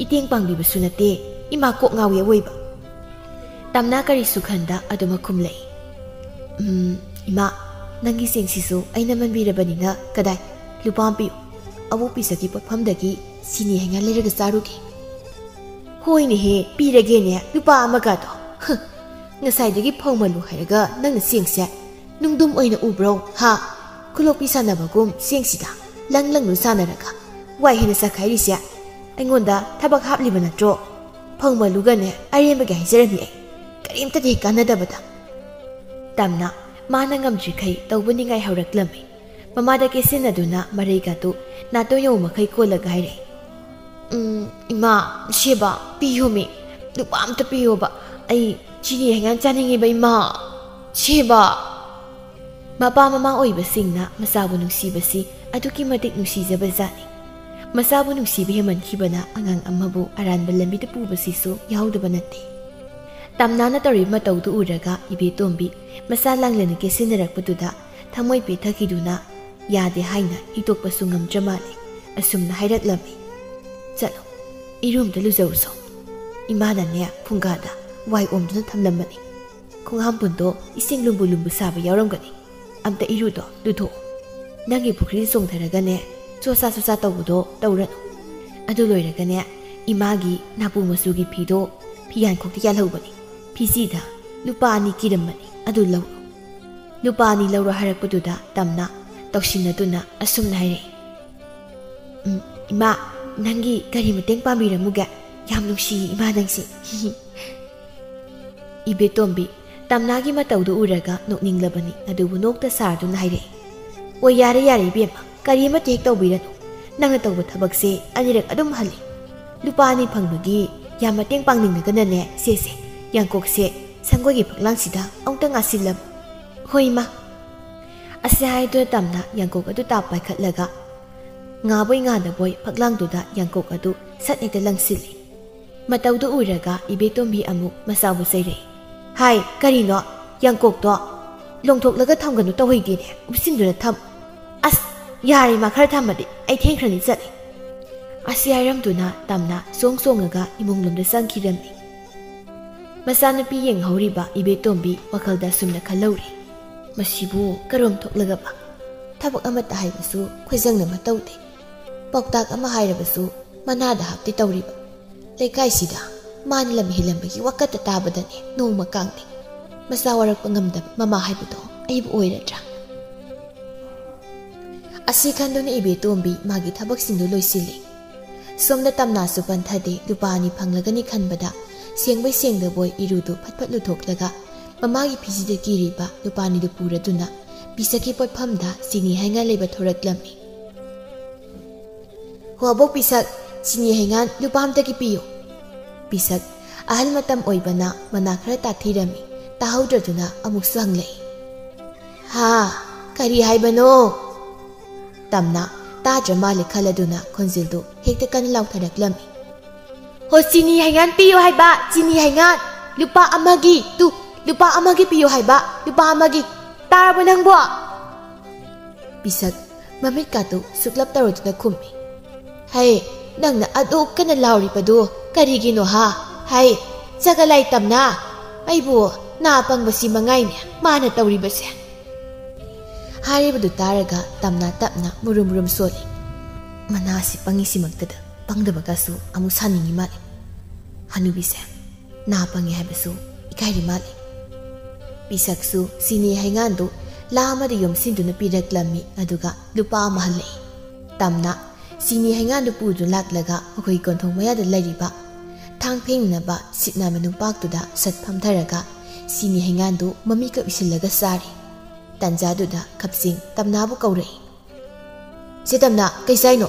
ꯏꯇꯦꯡ ꯄꯥꯡꯕꯤꯕꯁꯨ ꯅꯠꯇꯦ, ꯏꯃꯥ ꯀꯣꯛ ꯉꯥꯎꯏ ꯑꯋꯣꯏꯕ꯫" ꯇꯝꯅ ꯀꯔꯤꯁꯨ ꯈꯟꯗ ꯑꯗꯨꯃꯛ ꯈꯨꯝꯂꯛꯏ꯫ "ꯎꯝ, ꯏꯃꯥ, ꯅꯪꯒꯤ ꯆꯦꯡꯁꯤꯁꯨ ꯑꯩꯅ ꯃꯟꯕꯤꯔꯕꯅꯤꯅ ꯀꯗꯥꯏ, ꯂꯨꯄꯥ ꯑꯃ ꯄꯤꯌꯨ꯫ ꯑꯕꯣꯛ ꯄꯤꯁꯛꯀꯤ ꯄꯣꯠꯐꯝꯗꯒꯤ ꯆꯤꯅꯤ ꯍꯩꯉꯥ ꯂꯩꯔꯒ ꯆꯥꯔꯨꯒꯦ꯫" "ꯍꯣꯏꯅꯦꯍꯦ, ꯄꯤꯔꯒꯦꯅꯦ, ꯂꯨꯄꯥ ꯑꯃꯒꯗꯣ꯫ ꯍ, ꯉꯁꯥꯏꯗꯒꯤ ꯐꯧ ꯃꯜꯂꯨ ꯍꯥꯏꯔꯒ ꯅꯪꯅ ꯆꯦꯡꯁꯦ ꯅꯨꯡꯗꯨꯝ ꯑꯣꯏꯅ ꯎꯕ꯭ꯔꯣ? ꯍꯥ? ꯈꯨꯂꯣꯛꯄꯤ ꯁꯥꯟꯅꯕꯒꯨꯝ ꯆꯦꯡꯁꯤꯗ ꯂꯪ ꯂꯪꯅ ꯁꯥꯟꯅꯔꯒ ꯋꯥꯏ ꯍꯦꯟꯅ ꯆꯥꯈꯥꯏꯔꯤꯁꯦ꯫ ꯑꯩꯉꯣꯟꯗ ꯊꯕꯛ ꯍꯥꯞꯂꯤꯕ ꯅꯠꯇ꯭ꯔꯣ? ꯐꯧ ꯃꯜꯂꯨꯒꯅꯦ ꯑꯔꯦꯝꯕꯒꯤ ꯍꯥꯏꯖꯔꯝꯃꯤ ꯑꯩ꯫ ꯀꯔꯤꯝꯇꯗꯤ ꯀꯥꯟꯅꯗꯕꯗ꯫" ꯇꯝꯅ ꯃꯥꯅ ꯉꯝꯗ꯭ꯔꯤꯈꯩ ꯇꯧꯕ ꯅꯤꯡꯉꯥꯏ ꯍꯧꯔꯛꯂꯝꯃꯤ꯫ ꯃꯃꯥꯗ ꯀꯦꯁꯤꯟꯅꯗꯨꯅ ꯃꯔꯩꯒꯗꯨ ꯅꯥꯇꯣꯟ ꯌꯧ ꯃꯈꯩ ꯀꯣꯜꯂꯒ ꯍꯥꯏꯔꯛꯏ꯫ "ꯎꯝ, ꯏꯃꯥ, ꯁꯦꯕꯥ, ꯄꯤꯌꯣꯃꯤ꯫ ꯂꯨꯄꯥ ꯑꯝꯇ ꯄꯤꯌꯣꯕ꯫ ꯑꯩ ꯆꯤꯅꯤ ꯍꯩꯉꯥꯟ ꯆꯥꯅꯤꯡꯉꯦꯕ, ꯏꯃꯥ꯫ ꯁꯦꯕꯥ!" ꯃꯄꯥ ꯃꯃꯥ ꯑꯣꯏꯕꯁꯤꯡꯅ ꯃꯆꯥꯕꯨ ꯅꯨꯡꯁꯤꯕꯁꯤ ꯑꯗꯨꯛꯀꯤ ꯃꯇꯤꯛ ꯅꯨꯡꯁꯤꯖꯕꯖꯥꯠꯅꯤ꯫ ꯃꯆꯥꯕꯨ ꯅꯨꯡꯁꯤꯕ ꯍꯦꯟꯃꯟꯈꯤꯕꯅ ꯑꯉꯥꯡ ꯑꯃꯕꯨ ꯑꯔꯥꯟꯕ ꯂꯝꯕꯤꯗ ꯄꯨꯕꯁꯤꯁꯨ ꯌꯥꯎꯗꯕ ꯅꯠꯇꯦ꯫ ꯇꯝꯅꯥꯅ ꯇꯧꯔꯤꯕ ꯃꯇꯧꯗꯨ ꯎꯔꯒ ꯏꯕꯦꯇꯣꯝꯕꯤ ꯃꯆꯥ ꯂꯥꯡꯂꯦꯟꯅ ꯀꯦꯁꯤꯟꯅꯔꯛꯄꯗꯨꯗ ꯊꯃꯣꯏ ꯄꯦꯊꯈꯤꯗꯨꯅ ꯌꯥꯗꯦ ꯍꯥꯏꯅ ꯍꯤꯛꯇꯣꯛꯄꯁꯨ ꯉꯝꯗ꯭ꯔ ꯃꯥꯜꯂꯦ꯫ ꯑꯁꯨꯝꯅ ꯍꯥꯏꯔꯛꯂꯝꯃꯤ꯫ "ꯆꯠꯂꯣ, ꯏꯔꯨ ꯑꯝꯇ ꯂꯨꯖꯧꯁꯣ꯫ ꯏꯃꯥꯅꯅꯦ ꯐꯨꯡꯒꯥꯗ ꯋꯥꯏ ꯑꯣꯝꯗꯨꯅ ꯊꯝꯂꯝꯕꯅꯤ꯫ ꯈꯣꯡꯍꯥꯝꯄꯨꯟꯗꯣ ꯏꯁꯤꯡ ꯂꯨꯝꯕꯨ ꯂꯨꯝꯕꯨ ꯁꯥꯕ ꯌꯥꯎꯔꯝꯒꯅꯤ꯫ ꯑꯝꯇ ꯏꯔꯨꯗꯣ ꯂꯨꯊꯣꯛꯑꯣ꯫ ꯅꯪꯒꯤ ꯄꯨꯈ꯭ꯔꯤꯗ ꯆꯣꯡꯊꯔꯒꯅꯦ ꯆꯣꯠꯁꯥ ꯆꯣꯠꯁꯥ ꯇꯧꯕꯗꯣ ꯇꯧꯔꯅꯨ꯫ ꯑꯗꯨ ꯂꯣꯏꯔꯒꯅꯦ ꯏꯃꯥꯒꯤ ꯅꯥꯄꯨ ꯃꯆꯨꯒꯤ ꯐꯤꯗꯣ ꯐꯤ ꯌꯥꯟꯈꯣꯛꯇ ꯌꯥꯜꯍꯧꯕꯅꯤ꯫ ꯐꯤꯖꯤꯗ ꯂꯨꯄꯥ ꯑꯅꯤ ꯀꯤꯔꯝꯕꯅꯤ, ꯑꯗꯨ ꯂꯧꯔꯣ꯫" ꯂꯨꯄꯥ ꯑꯅꯤ ꯂꯧꯔꯣ ꯍꯥꯏꯔꯛꯄꯗꯨꯗ ꯇꯝꯅ ꯇꯧꯁꯤꯟꯅꯗꯨꯅ ꯑꯁꯨꯝꯅ ꯍꯥꯏꯔꯛꯏ꯫ "ꯎꯝ, ꯏꯃꯥ, ꯅꯪꯒꯤ ꯀꯔꯤ ꯃꯇꯦꯡ ꯄꯥꯡꯕꯤꯔꯝꯃꯨꯒꯦ? ꯌꯥꯝ ꯅꯨꯡꯁꯤꯌꯦ ꯏꯃꯥ ꯅꯪꯁꯦ꯫" ꯏꯕꯦꯇꯣꯝꯕꯤ ꯇꯝꯅꯥꯒꯤ ꯃꯇꯧꯗꯨ ꯎꯔꯒ ꯅꯣꯛꯅꯤꯡꯂꯕꯅꯤ, ꯑꯗꯨꯕꯨ ꯅꯣꯛꯇ ꯁꯥꯔꯗꯨꯅ ꯍꯥꯏꯔꯛꯏ꯫ "ꯑꯣ, ꯌꯥꯔꯦ, ꯌꯥꯔꯦ ꯏꯕꯦꯝꯃ, ꯀꯔꯤ ꯑꯃꯠꯇ ꯍꯦꯛ ꯇꯧꯕꯤꯔꯅꯨ꯫ ꯅꯪꯅ ꯇꯧꯕ ꯊꯕꯛꯁꯦ ꯑꯅꯤꯔꯛ ꯑꯗꯨꯝ ꯍꯜꯂꯤ꯫ ꯂꯨꯄꯥ ꯑꯅꯤ ꯐꯪꯕꯒꯤ ꯌꯥꯝ ꯃꯇꯦꯡ ꯄꯥꯡꯅꯤꯡꯂꯒꯅꯅꯦ, ꯁꯦꯁꯦ, ꯌꯥꯡꯀꯣꯛꯁꯦ ꯁꯪꯒꯣꯏꯒꯤ ꯐꯛꯂꯥꯡꯁꯤꯗ ꯑꯃꯨꯛꯇ ꯉꯥꯁꯤꯜꯂꯝꯃꯨ꯫" "ꯍꯣꯏ, ꯏꯃꯥ꯫" ꯑꯁꯤ ꯍꯥꯏꯗꯨꯅ ꯇꯝꯅ ꯌꯥꯡꯀꯣꯛ ꯑꯗꯨ ꯇꯥꯞ ꯄꯥꯏꯈꯠꯂꯒ ꯉꯥꯕꯣꯏ ꯉꯥꯗꯕꯣꯏ ꯐꯛꯂꯥꯡꯗꯨꯗ ꯌꯥꯡꯀꯣꯛ ꯑꯗꯨ ꯁꯠ ꯍꯦꯛꯇ ꯂꯪꯁꯤꯜꯂꯤ꯫ ꯃꯇꯧꯗꯨ ꯎꯔꯒ ꯏꯕꯦꯇꯣꯝꯕꯤ ꯑꯃꯨꯛ ꯃꯆꯥꯕꯨ ꯆꯩꯔꯛꯏ꯫ "ꯍꯥꯏ, ꯀꯔꯤꯅꯣ? ꯌꯥꯡꯀꯣꯛꯇꯣ ꯂꯣꯡꯊꯣꯛꯂꯒ ꯊꯝꯒꯅꯨ ꯇꯧꯍꯩꯗꯦꯅꯦ, ꯎꯞꯁꯤꯟꯗꯨꯅ ꯊꯝ꯫" "ꯑꯁ, ꯌꯥꯔꯦ ꯏꯃꯥ, ꯈꯔ ꯊꯝꯃꯗꯤ, ꯑꯩ ꯊꯦꯡꯈ꯭ꯔꯅꯤ, ꯆꯠꯂꯦ꯫" ꯑꯁꯤ ꯍꯥꯏꯔꯝꯗꯨꯅ ꯇꯝꯅ ꯆꯣꯡ ꯆꯣꯡꯉꯒ ꯏꯃꯨꯡꯂꯣꯝꯗ ꯆꯪꯈꯤꯔꯝꯃꯤ꯫ ꯃꯆꯥꯅꯨꯄꯤ ꯌꯦꯡꯍꯧꯔꯤꯕ ꯏꯕꯦꯇꯣꯝꯕꯤ ꯋꯥꯈꯜꯗ ꯑꯁꯨꯝꯅ ꯈꯜꯍꯧꯔꯤ, "ꯃꯁꯤꯕꯨ ꯀꯔꯣꯝ ꯊꯣꯛꯂꯒꯕ? ꯊꯕꯛ ꯑꯃꯠꯇ ꯍꯥꯏꯕꯁꯨ ꯈꯣꯏꯖꯪꯅ ꯑꯃ ꯇꯧꯗꯦ꯫ ꯄꯥꯎꯇꯥꯛ ꯑꯃ ꯍꯥꯏꯔꯕꯁꯨ ꯃꯅꯥꯗ ꯍꯥꯞꯇꯦ ꯇꯧꯔꯤꯕ꯫ ꯂꯩꯀꯥꯏꯁꯤꯗ ꯃꯥꯅ ꯂꯝ ꯍꯦꯜꯂꯝꯕꯒꯤ ꯋꯥꯀꯠꯇ ꯇꯥꯕꯗꯅꯦ ꯅꯣꯡꯃ ꯀꯥꯡꯗꯦ꯫ ꯃꯆꯥ ꯋꯥꯔꯛꯄ ꯉꯝꯗꯕ ꯃꯃꯥ ꯍꯥꯏꯕꯗꯣ ꯑꯩꯕꯨ ꯑꯣꯏꯔꯗ꯭ꯔꯥ?" ꯑꯁꯤ ꯈꯟꯗꯨꯅ ꯏꯕꯦꯇꯣꯝꯕꯤ ꯃꯥꯒꯤ ꯊꯕꯛꯁꯤꯡꯗꯨ ꯂꯣꯏꯁꯤꯜꯂꯤ꯫ ꯁꯣꯝꯗ ꯇꯝꯅꯥꯁꯨ ꯄꯟꯊꯗꯦ, ꯂꯨꯄꯥ ꯑꯅꯤ ꯐꯪꯂꯒꯅꯤ ꯈꯟꯕꯗ ꯁꯦꯡꯕꯣꯏ ꯁꯦꯡꯗꯕꯣꯏ ꯏꯔꯨꯗꯨ ꯐꯠ ꯐꯠ ꯂꯨꯊꯣꯛꯂꯒ ꯃꯃꯥꯒꯤ ꯐꯤꯖꯤꯗ ꯀꯤꯔꯤꯕ ꯂꯨꯄꯥ ꯑꯅꯤꯗꯨ ꯄꯨꯔꯗꯨꯅ ꯄꯤꯁꯛꯀꯤ ꯄꯣꯠꯐꯝꯗ ꯆꯤꯅꯤ ꯍꯩꯉꯥꯟ ꯂꯩꯕ ꯊꯣꯔꯛꯂꯝꯃꯤ꯫ "ꯍꯣ ꯑꯕꯣꯛ ꯄꯤꯁꯛ, ꯆꯤꯅꯤ ꯍꯩꯉꯥꯟ ꯂꯨꯄꯥ ꯑꯝꯇꯒꯤ ꯄꯤꯌꯨ꯫" ꯄꯤꯁꯛ ꯑꯍꯜ ꯃꯇꯝ ꯑꯣꯏꯕꯅ ꯃꯅꯥ ꯈꯔ ꯇꯥꯊꯤꯔꯝꯃꯤ꯫ ꯇꯥꯍꯧꯗ꯭ꯔꯗꯨꯅ ꯑꯃꯨꯛꯁꯨ ꯍꯪꯂꯛꯏ꯫ "ꯍꯥ, ꯀꯔꯤ ꯍꯥꯏꯕꯅꯣ?" ꯇꯝꯅ ꯇꯥꯗ꯭ꯔ ꯃꯥꯜꯂꯦ ꯈꯜꯂꯗꯨꯅ ꯈꯣꯟꯖꯦꯜꯗꯨ ꯍꯦꯛꯇ ꯀꯟꯅ ꯂꯥꯎꯊꯔꯛꯂꯝꯃꯤ꯫ "ꯍꯣ, ꯆꯤꯅꯤ ꯍꯩꯉꯥꯟ ꯄꯤꯌꯨ ꯍꯥꯏꯕ, ꯆꯤꯅꯤ ꯍꯩꯉꯥꯟ! ꯂꯨꯄꯥ ꯑꯃꯒꯤ, ꯇꯨ, ꯂꯨꯄꯥ ꯑꯃꯒꯤ ꯄꯤꯌꯨ ꯍꯥꯏꯕ, ꯂꯨꯄꯥ ꯑꯃꯒꯤ! ꯇꯥꯔꯕꯣ ꯅꯪꯕꯣ?" ꯄꯤꯁꯛ ꯃꯃꯤꯠꯀꯥꯗꯨ ꯁꯨꯛꯂꯞ ꯇꯧꯔꯗꯨꯅ ꯈꯨꯝꯃꯤ꯫ "ꯍꯩ, ꯅꯪꯅ ꯑꯗꯨꯛ ꯀꯟꯅ ꯂꯥꯎꯔꯤꯕꯗꯨ ꯀꯔꯤꯒꯤꯅꯣ ꯍꯥ? ꯍꯩ, ꯆꯒ ꯂꯥꯏ ꯇꯝꯅ! ꯑꯩꯕꯨ ꯅꯥ ꯄꯪꯕꯁꯤ ꯃꯉꯥꯏꯅꯦ ꯃꯥꯅ ꯇꯧꯔꯤꯕꯁꯦ꯫" ꯍꯥꯏꯔꯤꯕꯗꯨ ꯇꯥꯔꯒ ꯇꯝꯅ ꯇꯞꯅ ꯃꯨꯔꯨꯝ ꯃꯨꯔꯨꯝ ꯁꯣꯜꯂꯤ꯫ ꯃꯅꯥꯁꯤ ꯄꯪꯉꯤꯁꯤꯃꯛꯇꯗ ꯄꯪꯗꯕꯒꯁꯨ ꯑꯃꯨꯛ ꯁꯥꯅꯤꯡꯉꯤ ꯃꯥꯜꯂꯤ꯫ ꯍꯅꯨꯕꯤꯁꯦ ꯅꯥ ꯄꯪꯉꯦ ꯍꯥꯏꯕꯁꯨ ꯏꯀꯥꯏꯔꯤ ꯃꯥꯜꯂꯤ꯫ ꯄꯤꯁꯛꯁꯨ ꯆꯤꯅꯤ ꯍꯩꯉꯥꯟꯗꯨ ꯂꯥ ꯑꯃꯗ ꯌꯣꯝꯁꯤꯟꯗꯨꯅ ꯄꯤꯔꯛꯂꯝꯃꯤ, ꯑꯗꯨꯒ ꯂꯨꯄꯥ ꯑꯃ ꯍꯜꯂꯛꯏ꯫ ꯇꯝꯅ ꯆꯤꯅꯤ ꯍꯩꯉꯥꯟꯗꯨ ꯄꯨꯗꯨꯅ ꯂꯥꯛꯂꯒ ꯃꯈꯣꯏ ꯀꯣꯟꯊꯣꯡ ꯃꯌꯥꯗ ꯂꯩꯔꯤꯕ ꯊꯥꯡ ꯐꯦꯡꯅꯅꯕ ꯁꯤꯠ ꯅꯥꯟꯕ ꯅꯨꯡꯄꯥꯛꯇꯨꯗ ꯁꯠ ꯐꯝꯊꯔꯒ ꯆꯤꯅꯤ ꯍꯩꯉꯥꯟꯗꯨ ꯃꯃꯤꯠꯀ ꯎꯏꯁꯤꯜꯂꯒ ꯆꯥꯔꯤ꯫ ꯇꯟꯖꯥꯗꯨꯗ ꯈꯞꯆꯤꯡ ꯇꯝꯅꯥꯕꯨ ꯀꯧꯔꯛꯏ꯫ "ꯆꯦ ꯇꯝꯅꯥ, ꯀꯩ ꯆꯥꯏꯅꯣ?"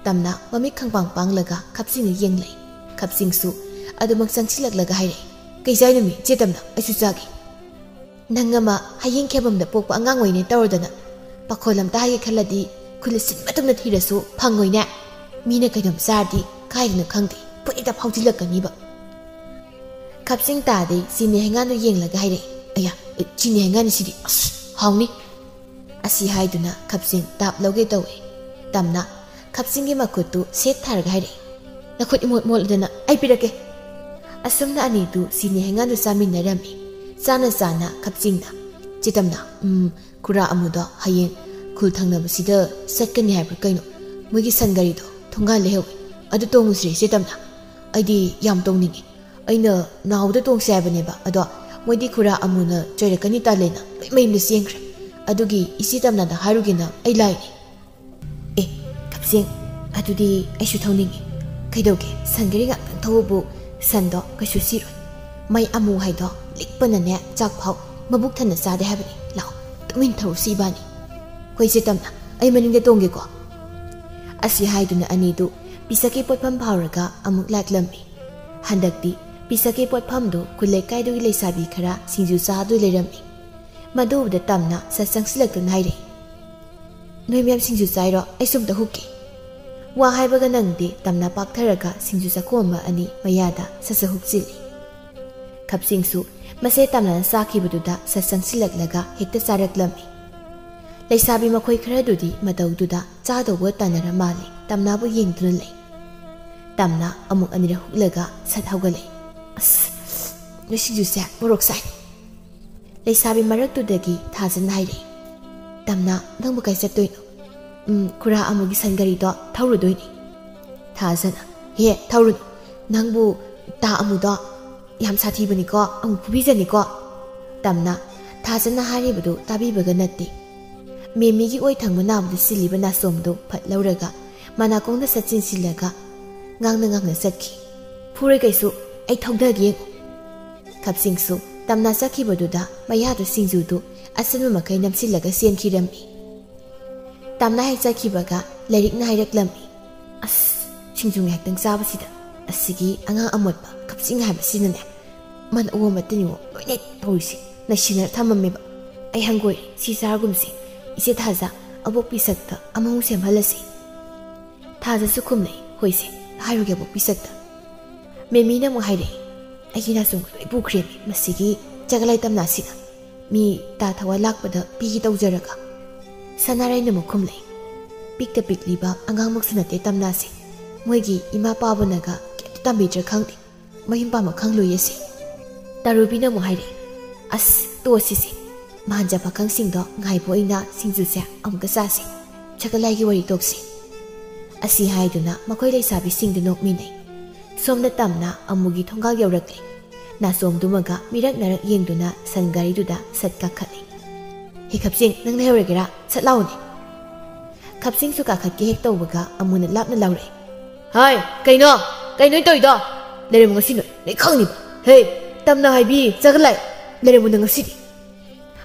ꯇꯝꯅꯥ ꯃꯃꯤꯠ ꯈꯪꯄꯥꯡ ꯄꯥꯡꯂꯒ ꯈꯞꯆꯤꯡꯗ ꯌꯦꯡꯂꯛꯏ꯫ ꯈꯞꯆꯤꯡꯁꯨ ꯑꯗꯨꯃꯛ ꯆꯪꯁꯤꯜꯂꯛꯂꯒ ꯍꯥꯏꯔꯛꯏ꯫ "ꯀꯩ ꯆꯥꯏꯅꯣꯃꯤ, ꯆꯦ ꯇꯝꯅꯥ? ꯑꯩꯁꯨ ꯆꯥꯒꯦ꯫" "ꯅꯪ ꯑꯃ ꯍꯌꯦꯡ ꯈꯦꯕꯝꯗ ꯄꯣꯛꯄ ꯑꯉꯥꯡ ꯑꯣꯏꯅꯦ ꯇꯧꯔꯗꯅ꯫ ꯄꯥꯈꯣꯜ ꯑꯝꯇ ꯍꯥꯏꯒꯦ ꯈꯜꯂꯗꯤ ꯈꯨꯜ ꯑꯁꯤꯟꯕ ꯇꯨꯝꯅ ꯊꯤꯔꯁꯨ ꯐꯪꯉꯣꯏꯅꯦ꯫ ꯃꯤꯅ ꯀꯩꯅꯣꯝ ꯆꯥꯔꯗꯤ ꯀꯥꯏꯗꯅꯣ ꯈꯪꯗꯦ ꯐꯨꯠ ꯍꯦꯛꯇ ꯐꯥꯎꯖꯤꯜꯂꯛꯀꯅꯤꯕ꯫" ꯈꯞꯆꯤꯡ ꯇꯥꯗꯩ ꯆꯤꯅꯤ ꯍꯩꯉꯥꯟꯗꯨ ꯌꯦꯡꯂꯒ ꯍꯥꯏꯔꯛꯏ꯫ "ꯑꯌꯥ, ꯑꯦ, ꯆꯤꯅꯤ ꯍꯩꯉꯥꯟꯅꯤ ꯁꯤꯗꯤ, ꯑꯁ, ꯍꯥꯎꯅꯤ!" ꯑꯁꯤ ꯍꯥꯏꯗꯨꯅ ꯈꯞꯆꯤꯡ ꯇꯥꯞ ꯂꯧꯒꯦ ꯇꯧꯏ꯫ ꯇꯝꯅ ꯈꯞꯆꯤꯡꯒꯤ ꯃꯈꯨꯠꯇꯨ ꯁꯦꯠ ꯊꯥꯔꯒ ꯍꯥꯏꯔꯛꯏ꯫ "ꯅꯈꯨꯠ ꯏꯃꯣꯠ ꯃꯣꯠꯂꯗꯅ ꯑꯩ ꯄꯤꯔꯛꯀꯦ꯫" ꯑꯁꯨꯝꯅ ꯑꯅꯤꯗꯨ ꯆꯤꯅꯤ ꯍꯩꯉꯥꯟꯗꯨ ꯆꯥꯃꯤꯟꯅꯔꯝꯃꯤ꯫ ꯆꯥꯅ ꯆꯥꯅ ꯈꯞꯆꯤꯡꯅ, "ꯆꯦ ꯇꯝꯅ, ꯎꯝ, ꯈꯨꯔꯥ ꯑꯃꯨꯗꯣ ꯍꯌꯦꯡ ꯈꯨꯜ ꯊꯪꯅꯕꯁꯤꯗ ꯆꯠꯀꯅꯤ ꯍꯥꯏꯕ꯭ꯔꯥ ꯀꯩꯅꯣ, ꯃꯣꯏꯒꯤ ꯁꯟ ꯒꯥꯔꯤꯗꯣ ꯊꯣꯡꯒꯥꯜ ꯂꯩꯍꯧꯋꯤ, ꯑꯗꯨ ꯇꯣꯡꯉꯨꯁꯤꯔꯦ ꯆꯦ ꯇꯝꯅ? ꯑꯩꯗꯤ ꯌꯥꯝ ꯇꯣꯡꯅꯤꯡꯉꯤ꯫ ꯑꯩꯅ ꯅꯥꯎꯗ ꯇꯣꯡꯁꯦ ꯍꯥꯏꯕꯅꯦꯕ, ꯑꯗꯣ ꯃꯣꯏꯗꯤ ꯈꯨꯔꯥ ꯑꯃꯨꯅ ꯆꯩꯔꯛꯀꯅꯤ ꯇꯥꯜꯂꯦꯅ ꯂꯣꯏ ꯃꯌꯨꯝꯗ ꯆꯦꯟꯈ꯭ꯔꯦ꯫ ꯑꯗꯨꯒꯤ ꯏꯆꯦ ꯇꯝꯅꯗ ꯍꯥꯏꯔꯨꯒꯦꯅ ꯑꯩ ꯂꯥꯛꯏꯅꯦ꯫" "ꯑꯦ, ꯀꯛꯆꯤꯡ, ꯑꯗꯨꯗꯤ ꯑꯩꯁꯨ ꯊꯧꯅꯤꯡꯉꯤ꯫ ꯀꯩꯗꯧꯒꯦ, ꯁꯟ ꯒꯥꯔꯤ ꯉꯥꯛꯇꯪ ꯊꯧꯕꯕꯨ ꯁꯟꯗꯣ ꯀꯩꯁꯨ ꯁꯤꯔꯣꯏ꯫ ꯃꯩ ꯑꯃꯨ ꯍꯥꯏꯗꯣ ꯂꯤꯛꯄꯅꯅꯦ ꯆꯥꯛ ꯐꯥꯎ ꯃꯕꯨꯛ ꯊꯟꯅ ꯆꯥꯗꯦ ꯍꯥꯏꯕꯅꯤ꯫ ꯂꯥꯛꯑꯣ, ꯇꯨꯃꯤꯟ ꯊꯧꯔꯨꯁꯤ ꯏꯕꯥꯅꯤ꯫ ꯍꯣꯏꯁꯦ ꯇꯝꯅ, ꯑꯩ ꯃꯅꯤꯡꯗ ꯇꯣꯡꯒꯦꯀꯣ꯫ ꯑꯁꯤ ꯍꯥꯏꯗꯨꯅ ꯑꯅꯤꯗꯨ ꯄꯤꯁꯛꯀꯤ ꯄꯣꯠꯐꯝ ꯐꯥꯎꯔꯒ ꯑꯃꯨꯛ ꯂꯥꯛꯂꯝꯃꯤ꯫ ꯍꯟꯗꯛꯇꯤ ꯄꯤꯁꯛꯀꯤ ꯄꯣꯠꯐꯝꯗꯨ ꯈꯨꯜ ꯂꯩꯀꯥꯏꯗꯨꯒꯤ ꯂꯩꯁꯥꯕꯤ ꯈꯔ ꯁꯤꯡꯖꯨ ꯆꯥꯗꯨ ꯂꯩꯔꯝꯃꯤ꯫ ꯃꯗꯨ ꯎꯕꯗ ꯇꯝꯅ ꯁꯠ ꯆꯪꯁꯤꯜꯂꯛꯇꯨꯅ ꯍꯥꯏꯔꯛꯏ, "ꯅꯣꯏ ꯃꯌꯥꯝ ꯁꯤꯡꯖꯨ ꯆꯥꯏꯔꯣ? ꯑꯩꯁꯨ ꯑꯝꯇ ꯍꯨꯛꯀꯦ"꯫ ꯋꯥ ꯍꯥꯏꯕꯒ ꯅꯪꯗꯦ, ꯇꯝꯅ ꯄꯥꯛꯊꯔꯒ ꯁꯤꯡꯖꯨ ꯆꯥꯈꯣꯝꯕ ꯑꯅꯤ ꯃꯌꯥꯗ ꯁꯠ ꯁꯠ ꯍꯨꯛꯆꯤꯜꯂꯤ꯫ ꯈꯞꯁꯤꯡꯁꯨ ꯃꯁꯦ ꯇꯝꯅꯅ ꯆꯥꯈꯤꯕꯗꯨꯗ ꯁꯠ ꯆꯪꯁꯤꯜꯂꯛꯂꯒ ꯍꯦꯛꯇ ꯆꯥꯔꯛꯂꯝꯃꯤ꯫ ꯂꯩꯁꯥꯕꯤ ꯃꯈꯣꯏ ꯈꯔꯗꯨꯗꯤ ꯃꯇꯧꯗꯨꯗ ꯆꯥꯗꯧꯕ ꯇꯥꯟꯅꯔ ꯃꯥꯜꯂꯤ, ꯇꯝꯅꯥꯕꯨ ꯌꯦꯡꯗꯨꯅ ꯂꯩ꯫ ꯇꯝꯅ ꯑꯃꯨꯛ ꯑꯅꯤꯔꯛ ꯍꯨꯛꯂꯒ ꯁꯠ ꯍꯧꯒꯠꯂꯛꯏ꯫ "ꯑꯁ, ꯅꯣꯏ ꯁꯤꯡꯖꯨꯁꯦ ꯃꯣꯔꯣꯛ ꯁꯥꯏ"꯫ ꯂꯩꯁꯥꯕꯤ ꯃꯔꯛꯇꯨꯗꯒꯤ ꯊꯥꯖꯅ ꯍꯥꯏꯔꯛꯏ, "ꯇꯝꯅ, ꯅꯪꯕꯨ ꯀꯥꯏ ꯆꯠꯇꯣꯏꯅꯣ?" "ꯎꯝ, ꯈꯨꯔꯥ ꯑꯃꯨꯒꯤ ꯁꯟ ꯒꯥꯔꯤꯗꯣ ꯊꯧꯔꯨꯗꯣꯏꯅꯤ"꯫ ꯊꯥꯖꯅ, "ꯍꯦ, ꯊꯧꯔꯨꯅꯨ꯫ ꯅꯪꯕꯨ ꯇꯥ ꯑꯃꯨꯗꯣ ꯌꯥꯝ ꯁꯥꯊꯤꯕꯅꯤꯀꯣ, ꯑꯃꯨꯛ ꯐꯨꯕꯤꯖꯅꯤꯀꯣ"꯫ ꯇꯝꯅ ꯊꯥꯖꯅ ꯍꯥꯏꯔꯤꯕꯗꯨ ꯇꯥꯕꯤꯕꯒ ꯅꯠꯇꯦ꯫ ꯃꯦꯃꯤꯒꯤ ꯑꯣꯏ ꯊꯪꯕ ꯅꯥꯕꯗ ꯁꯤꯜꯂꯤꯕ ꯅꯥꯆꯣꯝꯗꯨ ꯐꯠ ꯂꯧꯔꯒ ꯃꯅꯥꯀꯣꯡꯗ ꯁꯠ ꯆꯤꯟꯁꯤꯜꯂꯒ ꯉꯥꯡꯅ ꯉꯥꯡꯅ ꯆꯠꯈꯤ꯫ "ꯐꯨꯔꯣꯏ ꯀꯩꯁꯨ, ꯑꯩ ꯊꯧꯗꯒꯦ ꯌꯦꯡꯉꯨ"꯫ ꯈꯞꯁꯤꯡꯁꯨ ꯇꯝꯅ ꯆꯠꯈꯤꯕꯗꯨꯗ ꯃꯌꯥꯗ ꯁꯤꯡꯖꯨꯗꯨ ꯑꯁꯤꯟꯕ ꯃꯈꯩ ꯅꯝꯁꯤꯜꯂꯒ ꯆꯦꯟꯈꯤꯔꯝꯃꯤ꯫ ꯇꯝꯅ ꯍꯦꯛ ꯆꯠꯈꯤꯕꯒ ꯂꯥꯏꯔꯤꯛꯅ ꯍꯥꯏꯔꯛꯂꯝꯃꯤ, "ꯑꯁ, ꯁꯤꯡꯖꯨ ꯉꯥꯏꯍꯥꯛꯇꯪ ꯆꯥꯕꯁꯤꯗ ꯑꯁꯤꯒꯤ ꯑꯉꯥꯡ ꯑꯃꯣꯠꯄ ꯀꯛꯆꯤꯡ ꯍꯥꯏꯕꯁꯤꯅꯅꯦ, ꯃꯅ ꯑꯣ ꯑꯃꯠꯇꯅꯤꯉꯣ ꯂꯣꯏꯅ ꯇꯧꯔꯤꯁꯦ, ꯅꯩꯁꯤꯟꯅ ꯊꯝꯃꯝꯃꯦꯕ꯫ ꯑꯩ ꯍꯪꯒꯣꯏꯔꯦ, ꯁꯤ ꯆꯥꯔꯒꯨꯝꯁꯦ꯫ ꯏꯆꯦ ꯊꯥꯖ, ꯑꯕꯣꯛꯄꯤ ꯁꯛꯇ ꯑꯃꯃꯨꯛ ꯁꯦꯝꯍꯜꯂꯁꯤ"꯫ ꯊꯥꯖꯁꯨ ꯈꯨꯝꯂꯛꯏ, "ꯍꯣꯏꯁꯦ, ꯍꯥꯏꯔꯨꯒꯦ ꯑꯕꯣꯛꯄꯤ ꯁꯛꯇ"꯫ ꯃꯦꯃꯤꯅ ꯑꯃꯨꯛ ꯍꯥꯏꯔꯛꯏ, "ꯑꯩꯒꯤ ꯅꯥꯆꯣꯡ ꯂꯣꯏ ꯄꯨꯈ꯭ꯔꯦꯃꯤ, ꯃꯁꯤꯒꯤ ꯆꯒꯂꯥꯏ ꯇꯝꯅꯥꯁꯤꯅ꯫ ꯃꯤ ꯇꯥ ꯊꯋꯥ ꯂꯥꯛꯄꯗ ꯄꯤꯒꯦ ꯇꯧꯖꯔꯒ"꯫ ꯁꯅꯥꯔꯩꯅ ꯑꯃꯨꯛ ꯈꯨꯝꯂꯛꯏ, "ꯄꯤꯛꯇ ꯄꯤꯛꯂꯤꯕ ꯑꯉꯥꯡꯃꯛꯁꯨ ꯅꯠꯇꯦ ꯇꯝꯅꯥꯁꯦ꯫ ꯃꯣꯏꯒꯤ ꯏꯃꯥ ꯄꯥꯕꯅꯒ ꯀꯩꯝꯇ ꯇꯝꯕꯤꯗ꯭ꯔꯥ ꯈꯪꯗꯦ꯫ ꯃꯌꯨꯝ ꯄꯥꯝꯕ ꯈꯪꯂꯣꯏꯌꯦ ꯁꯤ"꯫ ꯇꯔꯨꯕꯤꯅ ꯑꯃꯨꯛ ꯍꯥꯏꯔꯛꯏ, "ꯑꯁ, ꯇꯣꯛꯑꯁꯤꯁꯦ꯫ ꯃꯍꯥꯟꯖ ꯄꯥꯈꯪꯁꯤꯡꯗꯣ ꯉꯥꯏꯕ ꯑꯣꯏꯅ ꯁꯤꯡꯖꯨꯁꯦ ꯑꯃꯨꯛꯀ ꯆꯥꯁꯤ꯫ ꯆꯒꯂꯥꯏꯒꯤ ꯋꯥꯔꯤ ꯇꯣꯛꯁꯤ"꯫ ꯑꯁꯤ ꯍꯥꯏꯗꯨꯅ ꯃꯈꯣꯏ ꯂꯩꯁꯥꯕꯤꯁꯤꯡꯗꯨ ꯅꯣꯛꯃꯤꯟꯅꯩ꯫ ꯁꯣꯝꯗ ꯇꯝꯅ ꯑꯃꯨꯒꯤ ꯊꯣꯡꯒꯥꯜ ꯌꯧꯔꯛꯂꯦ꯫ ꯅꯥꯆꯣꯝꯗꯨꯃꯒ ꯃꯤꯔꯛ ꯅꯥꯔꯛ ꯌꯦꯡꯗꯨꯅ ꯁꯟ ꯒꯥꯔꯤꯗꯨꯗ ꯁꯠ ꯀꯥꯈꯠꯂꯦ꯫ "ꯍꯦ ꯈꯞꯁꯤꯡ, ꯅꯪ ꯂꯩꯍꯧꯔꯒꯦꯔꯥ? ꯁꯠ ꯂꯥꯎꯅꯦ"꯫ ꯈꯞꯁꯤꯡꯁꯨ ꯀꯥꯈꯠꯀꯦ ꯍꯦꯛ ꯇꯧꯕꯒ ꯑꯃꯨꯅ ꯂꯥꯞꯅ ꯂꯥꯎꯔꯛꯏ, "ꯍꯥꯏ, ꯀꯩꯅꯣ? ꯀꯩꯅꯣ ꯇꯧꯔꯤꯗꯣ? ꯂꯩꯔꯝꯃꯨ ꯉꯁꯤ ꯅꯣꯏ, ꯅꯣꯏ ꯈꯪꯅꯤꯕ꯫ ꯍꯦ, ꯇꯝꯅ ꯍꯥꯏꯕꯤ, ꯆꯒꯂꯥꯏ, ꯂꯩꯔꯝꯃꯨ ꯅꯪ ꯉꯁꯤꯗꯤ"꯫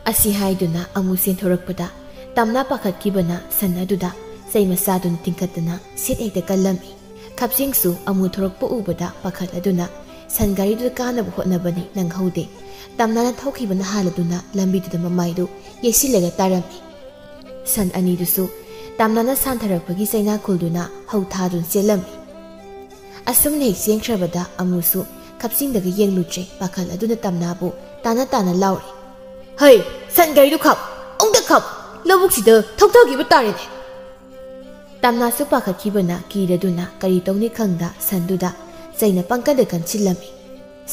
ꯑꯁꯤ ꯍꯥꯏꯗꯨꯅ ꯑꯃꯨ ꯆꯦꯟꯊꯣꯔꯛꯄꯗ ꯇꯝꯅ ꯄꯥꯈꯠꯈꯤꯕꯅ ꯁꯟ ꯑꯗꯨꯗ ꯆꯩ ꯃꯆꯥꯗꯨꯅ ꯇꯤꯡꯈꯠꯇꯅ ꯁꯤꯠ ꯍꯦꯛꯇ ꯀꯜꯂꯝꯃꯤ꯫ ꯈꯞꯆꯤꯡꯁꯨ ꯑꯃꯨ ꯊꯣꯔꯛꯄ ꯎꯕꯗ ꯄꯥꯈꯠꯂꯗꯨꯅ ꯁꯟ ꯒꯥꯔꯤꯗꯨꯗ ꯀꯥꯅꯕ ꯍꯣꯠꯅꯕꯅꯤ, ꯅꯪꯍꯧꯗꯦ꯫ ꯇꯝꯅꯥꯅ ꯊꯧꯈꯤꯕꯅ ꯍꯥꯜꯂꯗꯨꯅ ꯂꯝꯕꯤꯗꯨꯗ ꯃꯃꯥꯏꯗꯨ ꯌꯩꯁꯤꯜꯂꯒ ꯇꯥꯔꯝꯃꯤ꯫ ꯁꯟ ꯑꯅꯤꯗꯨꯁꯨ ꯇꯝꯅꯥꯅ ꯁꯥꯟꯊꯔꯛꯄꯒꯤ ꯆꯩꯅꯥꯈꯨꯜꯗꯨꯅ ꯍꯧ ꯊꯥꯗꯨꯅ ꯆꯦꯜꯂꯝꯃꯤ꯫ ꯑꯁꯨꯝꯅ ꯍꯦꯛ ꯆꯦꯟꯈ꯭ꯔꯕꯗ ꯑꯃꯨꯁꯨ ꯈꯞꯆꯤꯡꯗꯒ ꯌꯦꯡꯂꯨꯗ꯭ꯔꯦ꯫ ꯄꯥꯈꯠꯂꯗꯨꯅ ꯇꯝꯅꯥꯕꯨ ꯇꯥꯅ ꯇꯥꯅ ꯂꯥꯎꯔꯤ꯫ "ꯍꯩ, ꯁꯟ ꯒꯥꯔꯤꯗꯨ ꯈꯥꯝ, ꯑꯃꯨꯛꯇ ꯈꯥꯝ, ꯂꯧꯕꯨꯛꯁꯤꯗ ꯊꯧꯊꯈꯤꯕ ꯇꯥꯔꯦꯅꯦ!" ꯇꯝꯅꯥꯁꯨ ꯄꯥꯈꯠꯈꯤꯕꯅ ꯀꯤꯔꯗꯨꯅ ꯀꯔꯤ ꯇꯧꯅꯤ ꯈꯪꯗ ꯁꯟꯗꯨꯗ ꯆꯩꯅ ꯄꯪꯀꯟꯗ ꯀꯟꯁꯤꯜꯂꯝꯃꯤ꯫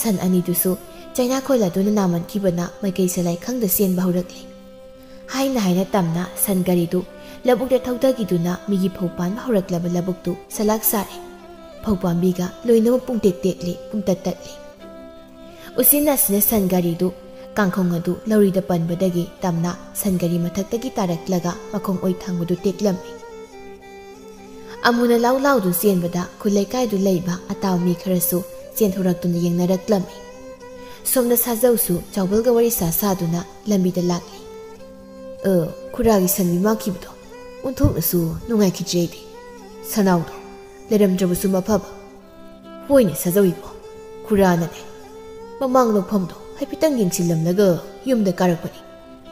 ꯁꯟ ꯑꯅꯤꯗꯨꯁꯨ ꯆꯩꯅꯥꯈꯣꯜ ꯑꯗꯨꯅ ꯅꯥꯃꯟꯈꯤꯕꯅ ꯃꯥꯏꯀꯩ ꯁꯂꯥꯏ ꯈꯪꯗ ꯆꯦꯟꯕ ꯍꯧꯔꯛꯂꯤ꯫ ꯍꯥꯏꯅ ꯍꯥꯏꯅ ꯇꯝꯅ ꯁꯟ ꯒꯥꯔꯤꯗꯨ ꯂꯧꯕꯨꯛꯇ ꯊꯧꯊꯈꯤꯗꯨꯅ ꯃꯤꯒꯤ ꯐꯧ ꯄꯥꯟꯕ ꯍꯧꯔꯛꯂꯕ ꯂꯧꯕꯨꯛꯇꯨ ꯁꯂꯥꯛ ꯁꯥꯔꯦ꯫ ꯐꯧ ꯄꯥꯝꯕꯤꯒ ꯂꯣꯏꯅꯃꯛ ꯄꯨꯡꯇꯦꯛ ꯇꯦꯛꯂꯤ, ꯄꯨꯡꯇꯠ ꯇꯠꯂꯤ꯫ ꯎꯆꯤꯟ ꯅꯥꯆꯤꯟꯅ ꯁꯟ ꯒꯥꯔꯤꯗꯨ ꯀꯥꯡꯈꯣꯡ ꯑꯗꯨ ꯂꯧꯔꯤꯗ ꯄꯟꯕꯗꯒꯤ ꯇꯝꯅ ꯁꯟ ꯒꯥꯔꯤ ꯃꯊꯛꯇꯒꯤ ꯇꯥꯔꯛꯂꯒ ꯃꯈꯣꯡ ꯑꯣꯏ ꯊꯥꯡꯕꯗꯨ ꯇꯦꯛꯂꯝꯃꯤ꯫ ꯑꯃꯨꯅ ꯂꯥꯎ ꯂꯥꯎꯗꯨ ꯆꯦꯟꯕꯗ ꯈꯨꯜ ꯂꯩꯀꯥꯏꯗꯨ ꯂꯩꯕ ꯑꯇꯥꯎ ꯃꯤ ꯈꯔꯁꯨ ꯆꯦꯟꯊꯣꯔꯛꯇꯨꯅ ꯌꯦꯡꯅꯔꯛꯂꯝꯃꯤ꯫ ꯁꯣꯝꯗ ꯁꯥꯖꯧꯁꯨ ꯆꯥꯎꯕꯜꯒ ꯋꯥꯔꯤ ꯁꯥ ꯁꯥꯗꯨꯅ ꯂꯝꯕꯤꯗ ꯂꯥꯛꯂꯤ꯫ "ꯑ, ꯈꯨꯔꯥꯒꯤ ꯁꯟ ꯃꯤ ꯃꯥꯡꯈꯤꯕꯗꯣ ꯑꯣꯟꯊꯣꯛꯅꯁꯨ ꯅꯨꯡꯉꯥꯏꯈꯤꯗ꯭ꯔꯦ ꯑꯩꯗꯤ꯫ ꯁꯅꯥꯎꯗꯣ ꯂꯩꯔꯝꯗ꯭ꯔꯕꯁꯨ ꯃꯐꯕ꯫ ꯍꯣꯏꯅꯦ ꯁꯥꯖꯧ ꯏꯕꯣ, ꯈꯨꯔꯥꯅꯅꯦ ꯃꯃꯥꯡ ꯂꯧꯐꯝꯗꯣ ꯍꯥꯏꯐꯦꯠꯇꯪ ꯌꯦꯡꯁꯤꯜꯂꯝꯂꯒ ꯌꯨꯝꯗ ꯀꯥꯔꯛꯄꯅꯤ꯫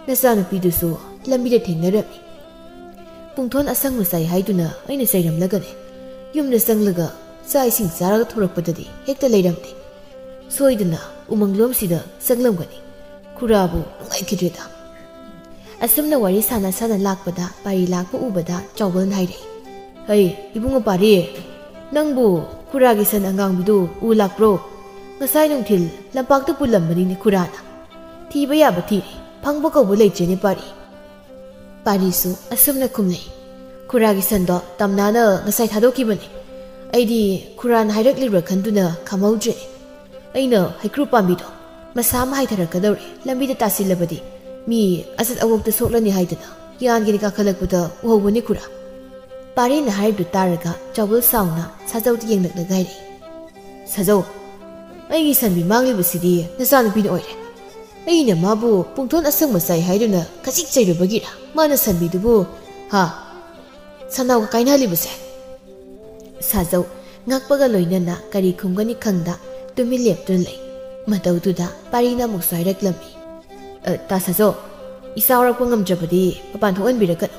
ꯅꯆꯥꯅꯨꯄꯤꯗꯨꯁꯨ ꯂꯝꯕꯤꯗ ꯊꯦꯡꯅꯔꯝꯃꯤ꯫ ꯄꯨꯡꯊꯣꯟ ꯑꯁꯪꯕ ꯆꯥꯏ ꯍꯥꯏꯗꯨꯅ ꯑꯩꯅ ꯆꯩꯔꯝꯂꯒꯅꯦ ꯌꯨꯝꯗ ꯆꯪꯂꯒ ꯆꯥꯛ ꯏꯁꯤꯡ ꯆꯥꯔꯒ ꯊꯣꯔꯛꯄꯗꯗꯤ ꯍꯦꯛꯇ ꯂꯩꯔꯝꯗꯦ꯫ ꯁꯣꯏꯗꯅ ꯎꯃꯪꯂꯣꯝꯁꯤꯗ ꯆꯪꯂꯝꯒꯅꯤ꯫ ꯈꯨꯔꯥꯕꯨ ꯅꯨꯡꯉꯥꯏꯈꯤꯗ꯭ꯔꯦꯗ꯫" ꯑꯁꯨꯝꯅ ꯋꯥꯔꯤ ꯁꯥꯟꯅ ꯁꯥꯟꯅ ꯂꯥꯛꯄꯗ ꯄꯥꯔꯤ ꯂꯥꯛꯄ ꯎꯕꯗ ꯆꯥꯎꯕꯜꯅ ꯍꯥꯏꯔꯛꯏ꯫ "ꯍꯩ, ꯏꯕꯨꯡꯉꯣ ꯄꯥꯔꯤ, ꯅꯪꯕꯨ ꯈꯨꯔꯥꯒꯤ ꯁꯟ ꯑꯉꯥꯡꯕꯤꯗꯨ ꯎ ꯂꯥꯛꯄ꯭ꯔꯣ? ꯉꯁꯥꯏ ꯅꯨꯡꯊꯤꯜ ꯂꯝꯄꯥꯛꯇ ꯄꯨꯜꯂꯝꯕꯅꯤꯅꯦ ꯈꯨꯔꯥꯅ꯫ ꯊꯤꯕ ꯌꯥꯕ ꯊꯤꯔꯦ, ꯐꯪꯕ ꯀꯧꯕ ꯂꯩꯇ꯭ꯔꯦꯅꯦ ꯄꯥꯔꯤ꯫" ꯄꯥꯔꯤꯁꯨ ꯑꯁꯨꯝꯅ ꯈꯨꯝꯂꯛꯏ꯫ "ꯈꯨꯔꯥꯒꯤ ꯁꯟꯗꯣ ꯇꯝꯅꯥꯅ ꯉꯁꯥꯏ ꯊꯥꯗꯣꯛꯈꯤꯕꯅꯤ꯫ ꯑꯩꯗꯤ ꯈꯨꯔꯥꯅ ꯍꯥꯏꯔꯛꯂꯤꯕ꯭ꯔꯥ ꯈꯟꯗꯨꯅ ꯈꯥꯝꯍꯧꯗ꯭ꯔꯦ꯫ ꯑꯩꯅ ꯍꯩꯀ꯭ꯔꯨ ꯄꯥꯝꯕꯤꯗꯣ ꯃꯁꯥ ꯑꯃ ꯍꯥꯏꯊꯔꯛꯀꯗꯧꯔꯦ, ꯂꯝꯕꯤꯗ ꯇꯥꯁꯤꯜꯂꯕꯗꯤ ꯃꯤ ꯑꯁꯠ ꯑꯋꯣꯛꯇ ꯁꯣꯛꯂꯅꯤ ꯍꯥꯏꯗꯅ ꯌꯥꯟꯒꯤꯅ ꯀꯥꯈꯠꯂꯛꯄꯗ ꯎꯍꯧꯕꯅꯤ ꯈꯨꯔꯥ꯫" ꯄꯥꯔꯤꯅ ꯍꯥꯏꯔꯤꯕꯗꯨ ꯇꯥꯔꯒ ꯆꯥꯎꯕꯜ ꯁꯥꯎꯅ ꯁꯥꯖꯧꯗ ꯌꯦꯡꯂꯛꯂꯒ ꯍꯥꯏꯔꯛꯏ꯫ "ꯁꯥꯖꯧ, ꯑꯩꯒꯤ ꯁꯟꯕꯤ ꯃꯥꯡꯂꯤꯕꯁꯤꯗꯤ ꯅꯆꯥꯅꯨꯄꯤꯅ ꯑꯣꯏꯔꯦ꯫ ꯑꯩꯅ ꯃꯥꯕꯨ ꯄꯨꯡꯊꯣꯟ ꯑꯁꯪꯕ ꯆꯥꯏ ꯍꯥꯏꯗꯨꯅ ꯈꯖꯤꯛ ꯆꯩꯔꯨꯕꯒꯤꯔ ꯃꯥꯅ ꯁꯟꯕꯤꯗꯨꯕꯨ, ꯍꯥ, ꯁꯟꯅꯥꯎꯒ ꯀꯥꯏꯅꯍꯜꯂꯤꯕꯁꯦ? ꯁꯥꯖꯧ ꯉꯛꯄꯒ ꯂꯣꯏꯅꯅ ꯀꯔꯤ ꯈꯨꯝꯒꯅꯤ ꯈꯪꯗ ꯇꯨꯃꯤꯟ ꯂꯦꯞꯇꯨꯅ ꯂꯩ꯫ ꯃꯇꯧꯗꯨꯗ ꯄꯥꯔꯤꯅ ꯑꯃꯨꯛꯁꯨ ꯍꯥꯏꯔꯛꯂꯝꯃꯤ, "ꯑ, ꯇꯥ ꯁꯥꯖꯧ, ꯏꯆꯥ ꯋꯥꯔꯛꯄ ꯉꯝꯗ꯭ꯔꯕꯗꯤ ꯃꯄꯥꯟ ꯊꯣꯛꯍꯟꯕꯤꯔꯛꯀꯅꯨ꯫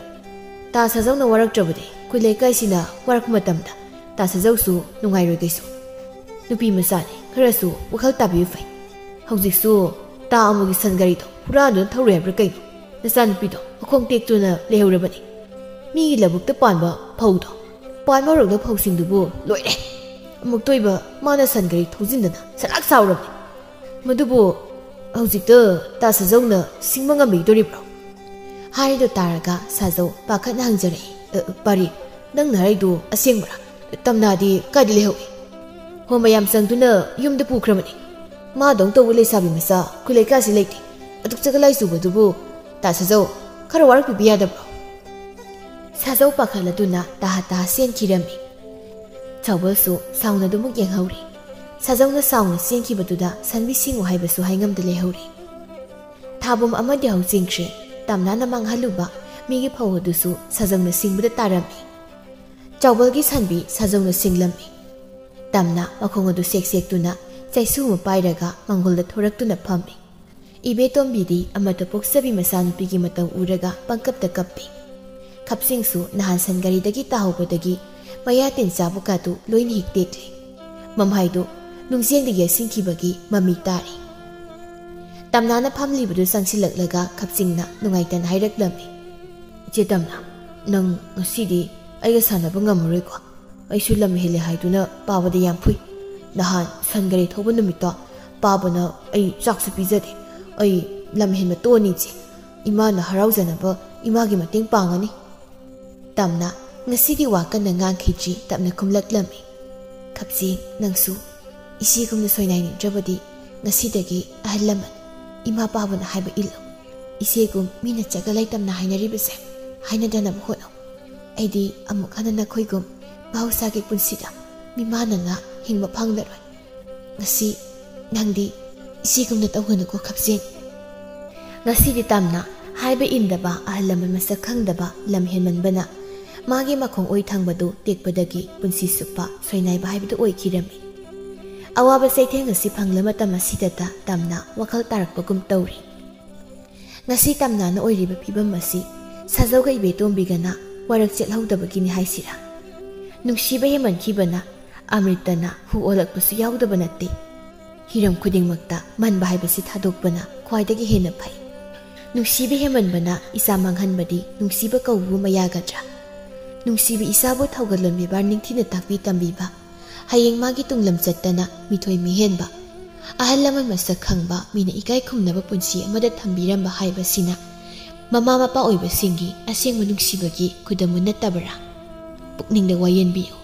ꯇꯥ ꯁꯥꯖꯧꯅ ꯋꯥꯔꯛꯇ꯭ꯔꯕꯗꯤ ꯑꯩꯈꯣꯏ ꯂꯩꯀꯥꯏꯁꯤꯅ ꯋꯥꯔꯛꯄ ꯃꯇꯝꯗ ꯇꯥ ꯁꯥꯖꯧꯁꯨ ꯅꯨꯡꯉꯥꯏꯔꯣꯏ ꯀꯩꯁꯨ꯫ ꯅꯨꯄꯤ ꯃꯆꯥꯅꯤ, ꯈꯔꯁꯨ ꯋꯥꯈꯜ ꯇꯥꯕꯤꯌꯨ ꯐꯩ꯫ ꯍꯧꯖꯤꯛꯁꯨ ꯇꯥ ꯑꯃꯒꯤ ꯁꯟ ꯒꯥꯔꯤꯗꯣ ꯍꯨꯔꯥꯟꯗꯨꯅ ꯊꯧꯔꯦ ꯍꯥꯏꯕ꯭ꯔꯥ ꯀꯩꯅꯣ? ꯅꯆꯥꯅꯨꯄꯤꯗꯣ ꯃꯈꯣꯡ ꯇꯦꯛꯇꯨꯅ ꯂꯩꯍꯧꯔꯕꯅꯤ꯫ ꯃꯤꯒꯤ ꯂꯧꯕꯨꯛꯇ ꯄꯥꯟꯕ ꯐꯧꯗꯣ, ꯄꯥꯟꯕ ꯍꯧꯔꯛꯂꯕ ꯐꯧꯁꯤꯡꯗꯨꯕꯨ ꯂꯣꯏꯔꯦ꯫ ꯑꯃꯨꯛꯇ ꯑꯣꯏꯕ ꯃꯥꯅ ꯁꯟ ꯒꯥꯔꯤ ꯊꯧꯖꯤꯟꯗꯅ ꯁꯂꯥꯛ ꯁꯥꯎꯔꯕꯅꯤ꯫ ꯃꯗꯨꯕꯨ ꯍꯧꯖꯤꯛꯇ ꯇꯥ ꯁꯥꯖꯧꯅ ꯁꯤꯡꯕ ꯉꯝꯕꯤꯗꯣꯔꯤꯕ꯭ꯔꯣ?" ꯍꯥꯏꯔꯤꯗꯨ ꯇꯥꯔꯒ ꯁꯥꯖꯧ ꯄꯥꯈꯠꯅ ꯍꯪꯖꯔꯛꯏ, "ꯑ, ꯄꯥꯔꯤ, ꯅꯪꯅ ꯍꯥꯏꯔꯤꯗꯨ ꯑꯁꯦꯡꯕ꯭ꯔꯥ? ꯇꯝꯅꯥꯗꯤ ꯀꯥꯏꯗ ꯂꯩꯍꯧꯏ?" "ꯍꯣ, ꯃꯌꯥꯝ ꯆꯪꯗꯨꯅ ꯌꯨꯝꯗ ꯄꯨꯈ꯭ꯔꯕꯅꯤ꯫ ꯃꯥꯗꯧ ꯇꯧꯕ ꯂꯩꯁꯥꯕꯤ ꯃꯆꯥ ꯑꯩꯈꯣꯏ ꯂꯩꯀꯥꯏꯁꯤ ꯂꯩꯇꯦ꯫ ꯑꯗꯨꯛ ꯆꯒ ꯂꯥꯏ ꯆꯨꯕꯗꯨꯕꯨ ꯇꯥ ꯁꯥꯖꯧ, ꯈꯔ ꯋꯥꯔꯛꯄꯤꯕ ꯌꯥꯗꯕ꯭ꯔꯣ?" ꯁꯥꯖꯧ ꯄꯥꯈꯠꯂꯗꯨꯅ ꯇꯥꯍꯥ ꯇꯥꯍꯥ ꯆꯦꯟꯈꯤꯔꯝꯃꯤ꯫ ꯆꯥꯎꯕꯜꯁꯨ ꯁꯥꯎꯅꯗꯨꯃꯛ ꯌꯦꯡꯍꯧꯔꯤ꯫ ꯁꯥꯖꯧꯅ ꯁꯥꯎꯅ ꯆꯦꯟꯈꯤꯕꯗꯨꯗ ꯁꯟꯕꯤ ꯁꯤꯡꯉꯨ ꯍꯥꯏꯕꯁꯨ ꯍꯥꯏꯉꯝꯗ ꯂꯩꯍꯧꯔꯤ꯫ ꯊꯥꯕꯨꯝ ꯑꯃꯗꯤ ꯍꯧ ꯆꯤꯡꯈ꯭ꯔꯦ꯫ ꯇꯝꯅꯥꯅ ꯃꯥꯡꯍꯜꯂꯨꯕ ꯃꯤꯒꯤ ꯐꯧ ꯑꯗꯨꯁꯨ ꯁꯥꯖꯧꯅ ꯁꯤꯡꯕꯗ ꯇꯥꯔꯝꯃꯤ꯫ ꯆꯥꯎꯕꯜꯒꯤ ꯁꯟꯕꯤ ꯁꯥꯖꯧꯅ ꯁꯤꯡꯂꯝꯃꯤ꯫ ꯇꯝꯅꯥ ꯃꯈꯣꯡ ꯑꯗꯨ ꯁꯦꯛ ꯁꯦꯛꯇꯨꯅ ꯆꯩꯁꯨ ꯑꯃ ꯄꯥꯏꯔꯒ ꯃꯪꯒꯣꯜꯗ ꯊꯣꯔꯛꯇꯨꯅ ꯐꯝꯃꯤ꯫ ꯏꯕꯦꯇꯣꯝꯕꯤꯗꯤ ꯑꯃꯠꯇ ꯄꯣꯛꯆꯕꯤ ꯃꯆꯥꯅꯨꯄꯤꯒꯤ ꯃꯇꯧ ꯎꯔꯒ ꯄꯪꯀꯞꯇ ꯀꯞꯄꯤ꯫ ꯈꯞꯆꯤꯡꯁꯨ ꯅꯍꯥꯟ ꯁꯟ ꯒꯥꯔꯤꯗꯒꯤ ꯇꯥꯍꯧꯕꯗꯒꯤ ꯃꯌꯥ ꯇꯤꯟ ꯆꯥꯕ ꯀꯥꯗꯨ ꯂꯣꯏꯅ ꯍꯦꯛ ꯇꯦꯛꯂꯦ꯫ ꯃꯃꯥꯏꯗꯨ ꯅꯨꯡꯖꯦꯡꯗ ꯌꯦꯠꯁꯤꯟꯈꯤꯕꯒꯤ ꯃꯃꯤ ꯇꯥꯔꯤ꯫ ꯇꯝꯅꯥꯅ ꯐꯝꯂꯤꯕꯗꯨ ꯆꯪꯁꯤꯜꯂꯛꯂꯒ ꯈꯞꯆꯤꯡꯅ ꯅꯨꯡꯉꯥꯏꯇꯅ ꯍꯥꯏꯔꯛꯂꯝꯃꯤ, "ꯏꯆꯦ ꯇꯝꯅꯥ, ꯅꯪ ꯉꯁꯤꯗꯤ ꯑꯩꯒ ꯁꯥꯟꯅꯕ ꯉꯝꯃꯔꯣꯏꯀꯣ? ꯑꯩꯁꯨ ꯂꯝ ꯍꯦꯜꯂꯦ ꯍꯥꯏꯗꯨꯅ ꯄꯥꯕꯗ ꯌꯥꯝ ꯐꯨꯏ꯫ ꯅꯍꯥꯟ ꯁꯟ ꯒꯥꯔꯤ ꯊꯧꯕ ꯅꯨꯃꯤꯠꯇꯣ ꯄꯥꯕꯅ ꯑꯩ ꯆꯥꯛꯁꯨ ꯄꯤꯖꯗꯦ꯫ ꯑꯩ ꯂꯝ ꯍꯦꯟꯕ ꯇꯣꯛꯑꯅꯤ ꯏꯆꯦ꯫ ꯏꯃꯥꯅ ꯍꯔꯥꯎꯖꯅꯕ ꯏꯃꯥꯒꯤ ꯃꯇꯦꯡ ꯄꯥꯡꯉꯅꯤ꯫" ꯇꯝꯅꯥ ꯉꯁꯤꯗꯤ ꯋꯥ ꯀꯟꯅ ꯉꯥꯡꯈꯤꯗ꯭ꯔꯤ, ꯇꯞꯅ ꯈꯨꯝꯂꯛꯂꯝꯃꯤ, "ꯈꯞꯆꯤꯡ, ꯅꯪꯁꯨ ꯏꯆꯦꯒꯨꯝꯅ ꯁꯣꯏꯅꯥꯏꯅꯤꯡꯗ꯭ꯔꯕꯗꯤ ꯉꯁꯤꯗꯒꯤ ꯑꯍꯜ ꯂꯃꯟ, ꯏꯃꯥ ꯄꯥꯕꯅ ꯍꯥꯏꯕ ꯏꯜꯂꯨ꯫ ꯏꯆꯦꯒꯨꯝ ꯃꯤꯅ ꯆꯒ ꯂꯩ ꯇꯝꯅ ꯍꯥꯏꯅꯔꯤꯕꯁꯦ ꯍꯥꯏꯅꯗꯅꯕ ꯍꯣꯠꯅꯧ꯫ ꯑꯩꯗꯤ ꯑꯃꯨꯛ ꯍꯟꯅ ꯅꯈꯣꯏꯒꯨꯝ ꯃꯍꯧꯁꯥꯒꯤ ꯄꯨꯟꯁꯤꯗ ꯃꯤꯃꯥꯟꯅꯅ ꯍꯤꯡꯕ ꯐꯪꯂꯔꯣꯏ꯫ ꯉꯁꯤ ꯅꯪꯗꯤ ꯏꯆꯦꯒꯨꯝꯅ ꯇꯧꯒꯅꯨꯀꯣ ꯈꯞꯆꯤꯡ꯫" ꯉꯁꯤꯗꯤ ꯇꯝꯅ ꯍꯥꯏꯕ ꯏꯟꯗꯕ ꯑꯍꯜ ꯂꯃꯟ ꯃꯁꯛ ꯈꯪꯗꯕ ꯂꯝ ꯍꯦꯟꯃꯟꯕꯅ ꯃꯥꯒꯤ ꯃꯈꯣꯡ ꯑꯣꯏ ꯊꯪꯕꯗꯨ ꯇꯦꯛꯄꯗꯒꯤ ꯄꯨꯟꯁꯤ ꯆꯨꯞꯄ ꯁꯣꯏꯅꯥꯏꯕ ꯍꯥꯏꯕꯗꯨ ꯑꯣꯏꯈꯤꯔꯝꯃꯤ꯫ ꯑꯋꯥꯕ ꯆꯩꯊꯦꯡ ꯑꯁꯤ ꯐꯪꯂ ꯃꯇꯝ ꯑꯁꯤꯗꯇ ꯇꯝꯅ ꯋꯥꯈꯜ ꯇꯥꯔꯛꯄꯒꯨꯝ ꯇꯧꯔꯤ꯫ ꯉꯁꯤ ꯇꯝꯅꯥꯅ ꯑꯣꯏꯔꯤꯕ ꯐꯤꯕꯝ ꯑꯁꯤ ꯁꯥꯖꯧꯒ ꯏꯕꯦꯇꯣꯝꯕꯤꯒꯅ ꯋꯥꯔꯛ ꯆꯦꯠꯍꯧꯗꯕꯒꯤꯅꯤ ꯍꯥꯏꯁꯤꯔꯥ? ꯅꯨꯡꯁꯤꯕ ꯍꯦꯟꯃꯟꯈꯤꯕꯅ ꯑꯃ꯭ꯔꯤꯇꯅ ꯍꯨ ꯑꯣꯜꯂꯛꯄꯁꯨ ꯌꯥꯎꯗꯕ ꯅꯠꯇꯦ꯫ ꯍꯤꯔꯝ ꯈꯨꯗꯤꯡꯃꯛꯇ ꯃꯟꯕ ꯍꯥꯏꯕꯁꯤ ꯊꯥꯗꯣꯛꯄꯅ ꯈ꯭ꯋꯥꯏꯗꯒꯤ ꯍꯦꯟꯅ ꯐꯩ꯫ ꯅꯨꯡꯁꯤꯕ ꯍꯦꯟꯃꯟꯕꯅ ꯏꯆꯥ ꯃꯥꯡꯍꯟꯕꯗꯤ ꯅꯨꯡꯁꯤꯕ ꯀꯧꯕꯕꯨ ꯃꯌꯥꯒꯗ꯭ꯔꯥ? ꯅꯨꯡꯁꯤꯕ ꯏꯆꯥꯕꯨ ꯊꯧꯒꯜꯂꯣꯟ ꯕꯦꯕꯥꯔ ꯅꯤꯡꯊꯤꯅ ꯇꯥꯛꯄꯤ ꯇꯝꯕꯤꯕ, ꯍꯌꯦꯡ ꯃꯥꯒꯤ ꯇꯨꯡꯂꯝ ꯆꯠꯇꯅ ꯃꯤꯊꯣꯏ ꯃꯤꯍꯦꯟꯕ, ꯑꯍꯜ ꯂꯃꯟ ꯃꯁꯛ ꯈꯪꯕ, ꯃꯤꯅ ꯏꯀꯥꯏ ꯈꯨꯝꯅꯕ ꯄꯨꯟꯁꯤ ꯑꯃꯗ ꯊꯝꯕꯤꯔꯝꯕ ꯍꯥꯏꯕꯁꯤꯅ ꯃꯃꯥ ꯃꯄꯥ ꯑꯣꯏꯕꯁꯤꯡꯒꯤ ꯑꯁꯦꯡꯕ ꯅꯨꯡꯁꯤꯕꯒꯤ ꯈꯨꯗꯝ ꯅꯠꯇꯕ꯭ꯔꯥ? ꯄꯨꯛꯅꯤꯡꯗ ꯋꯥꯌꯦꯟꯕꯤꯌꯨ꯫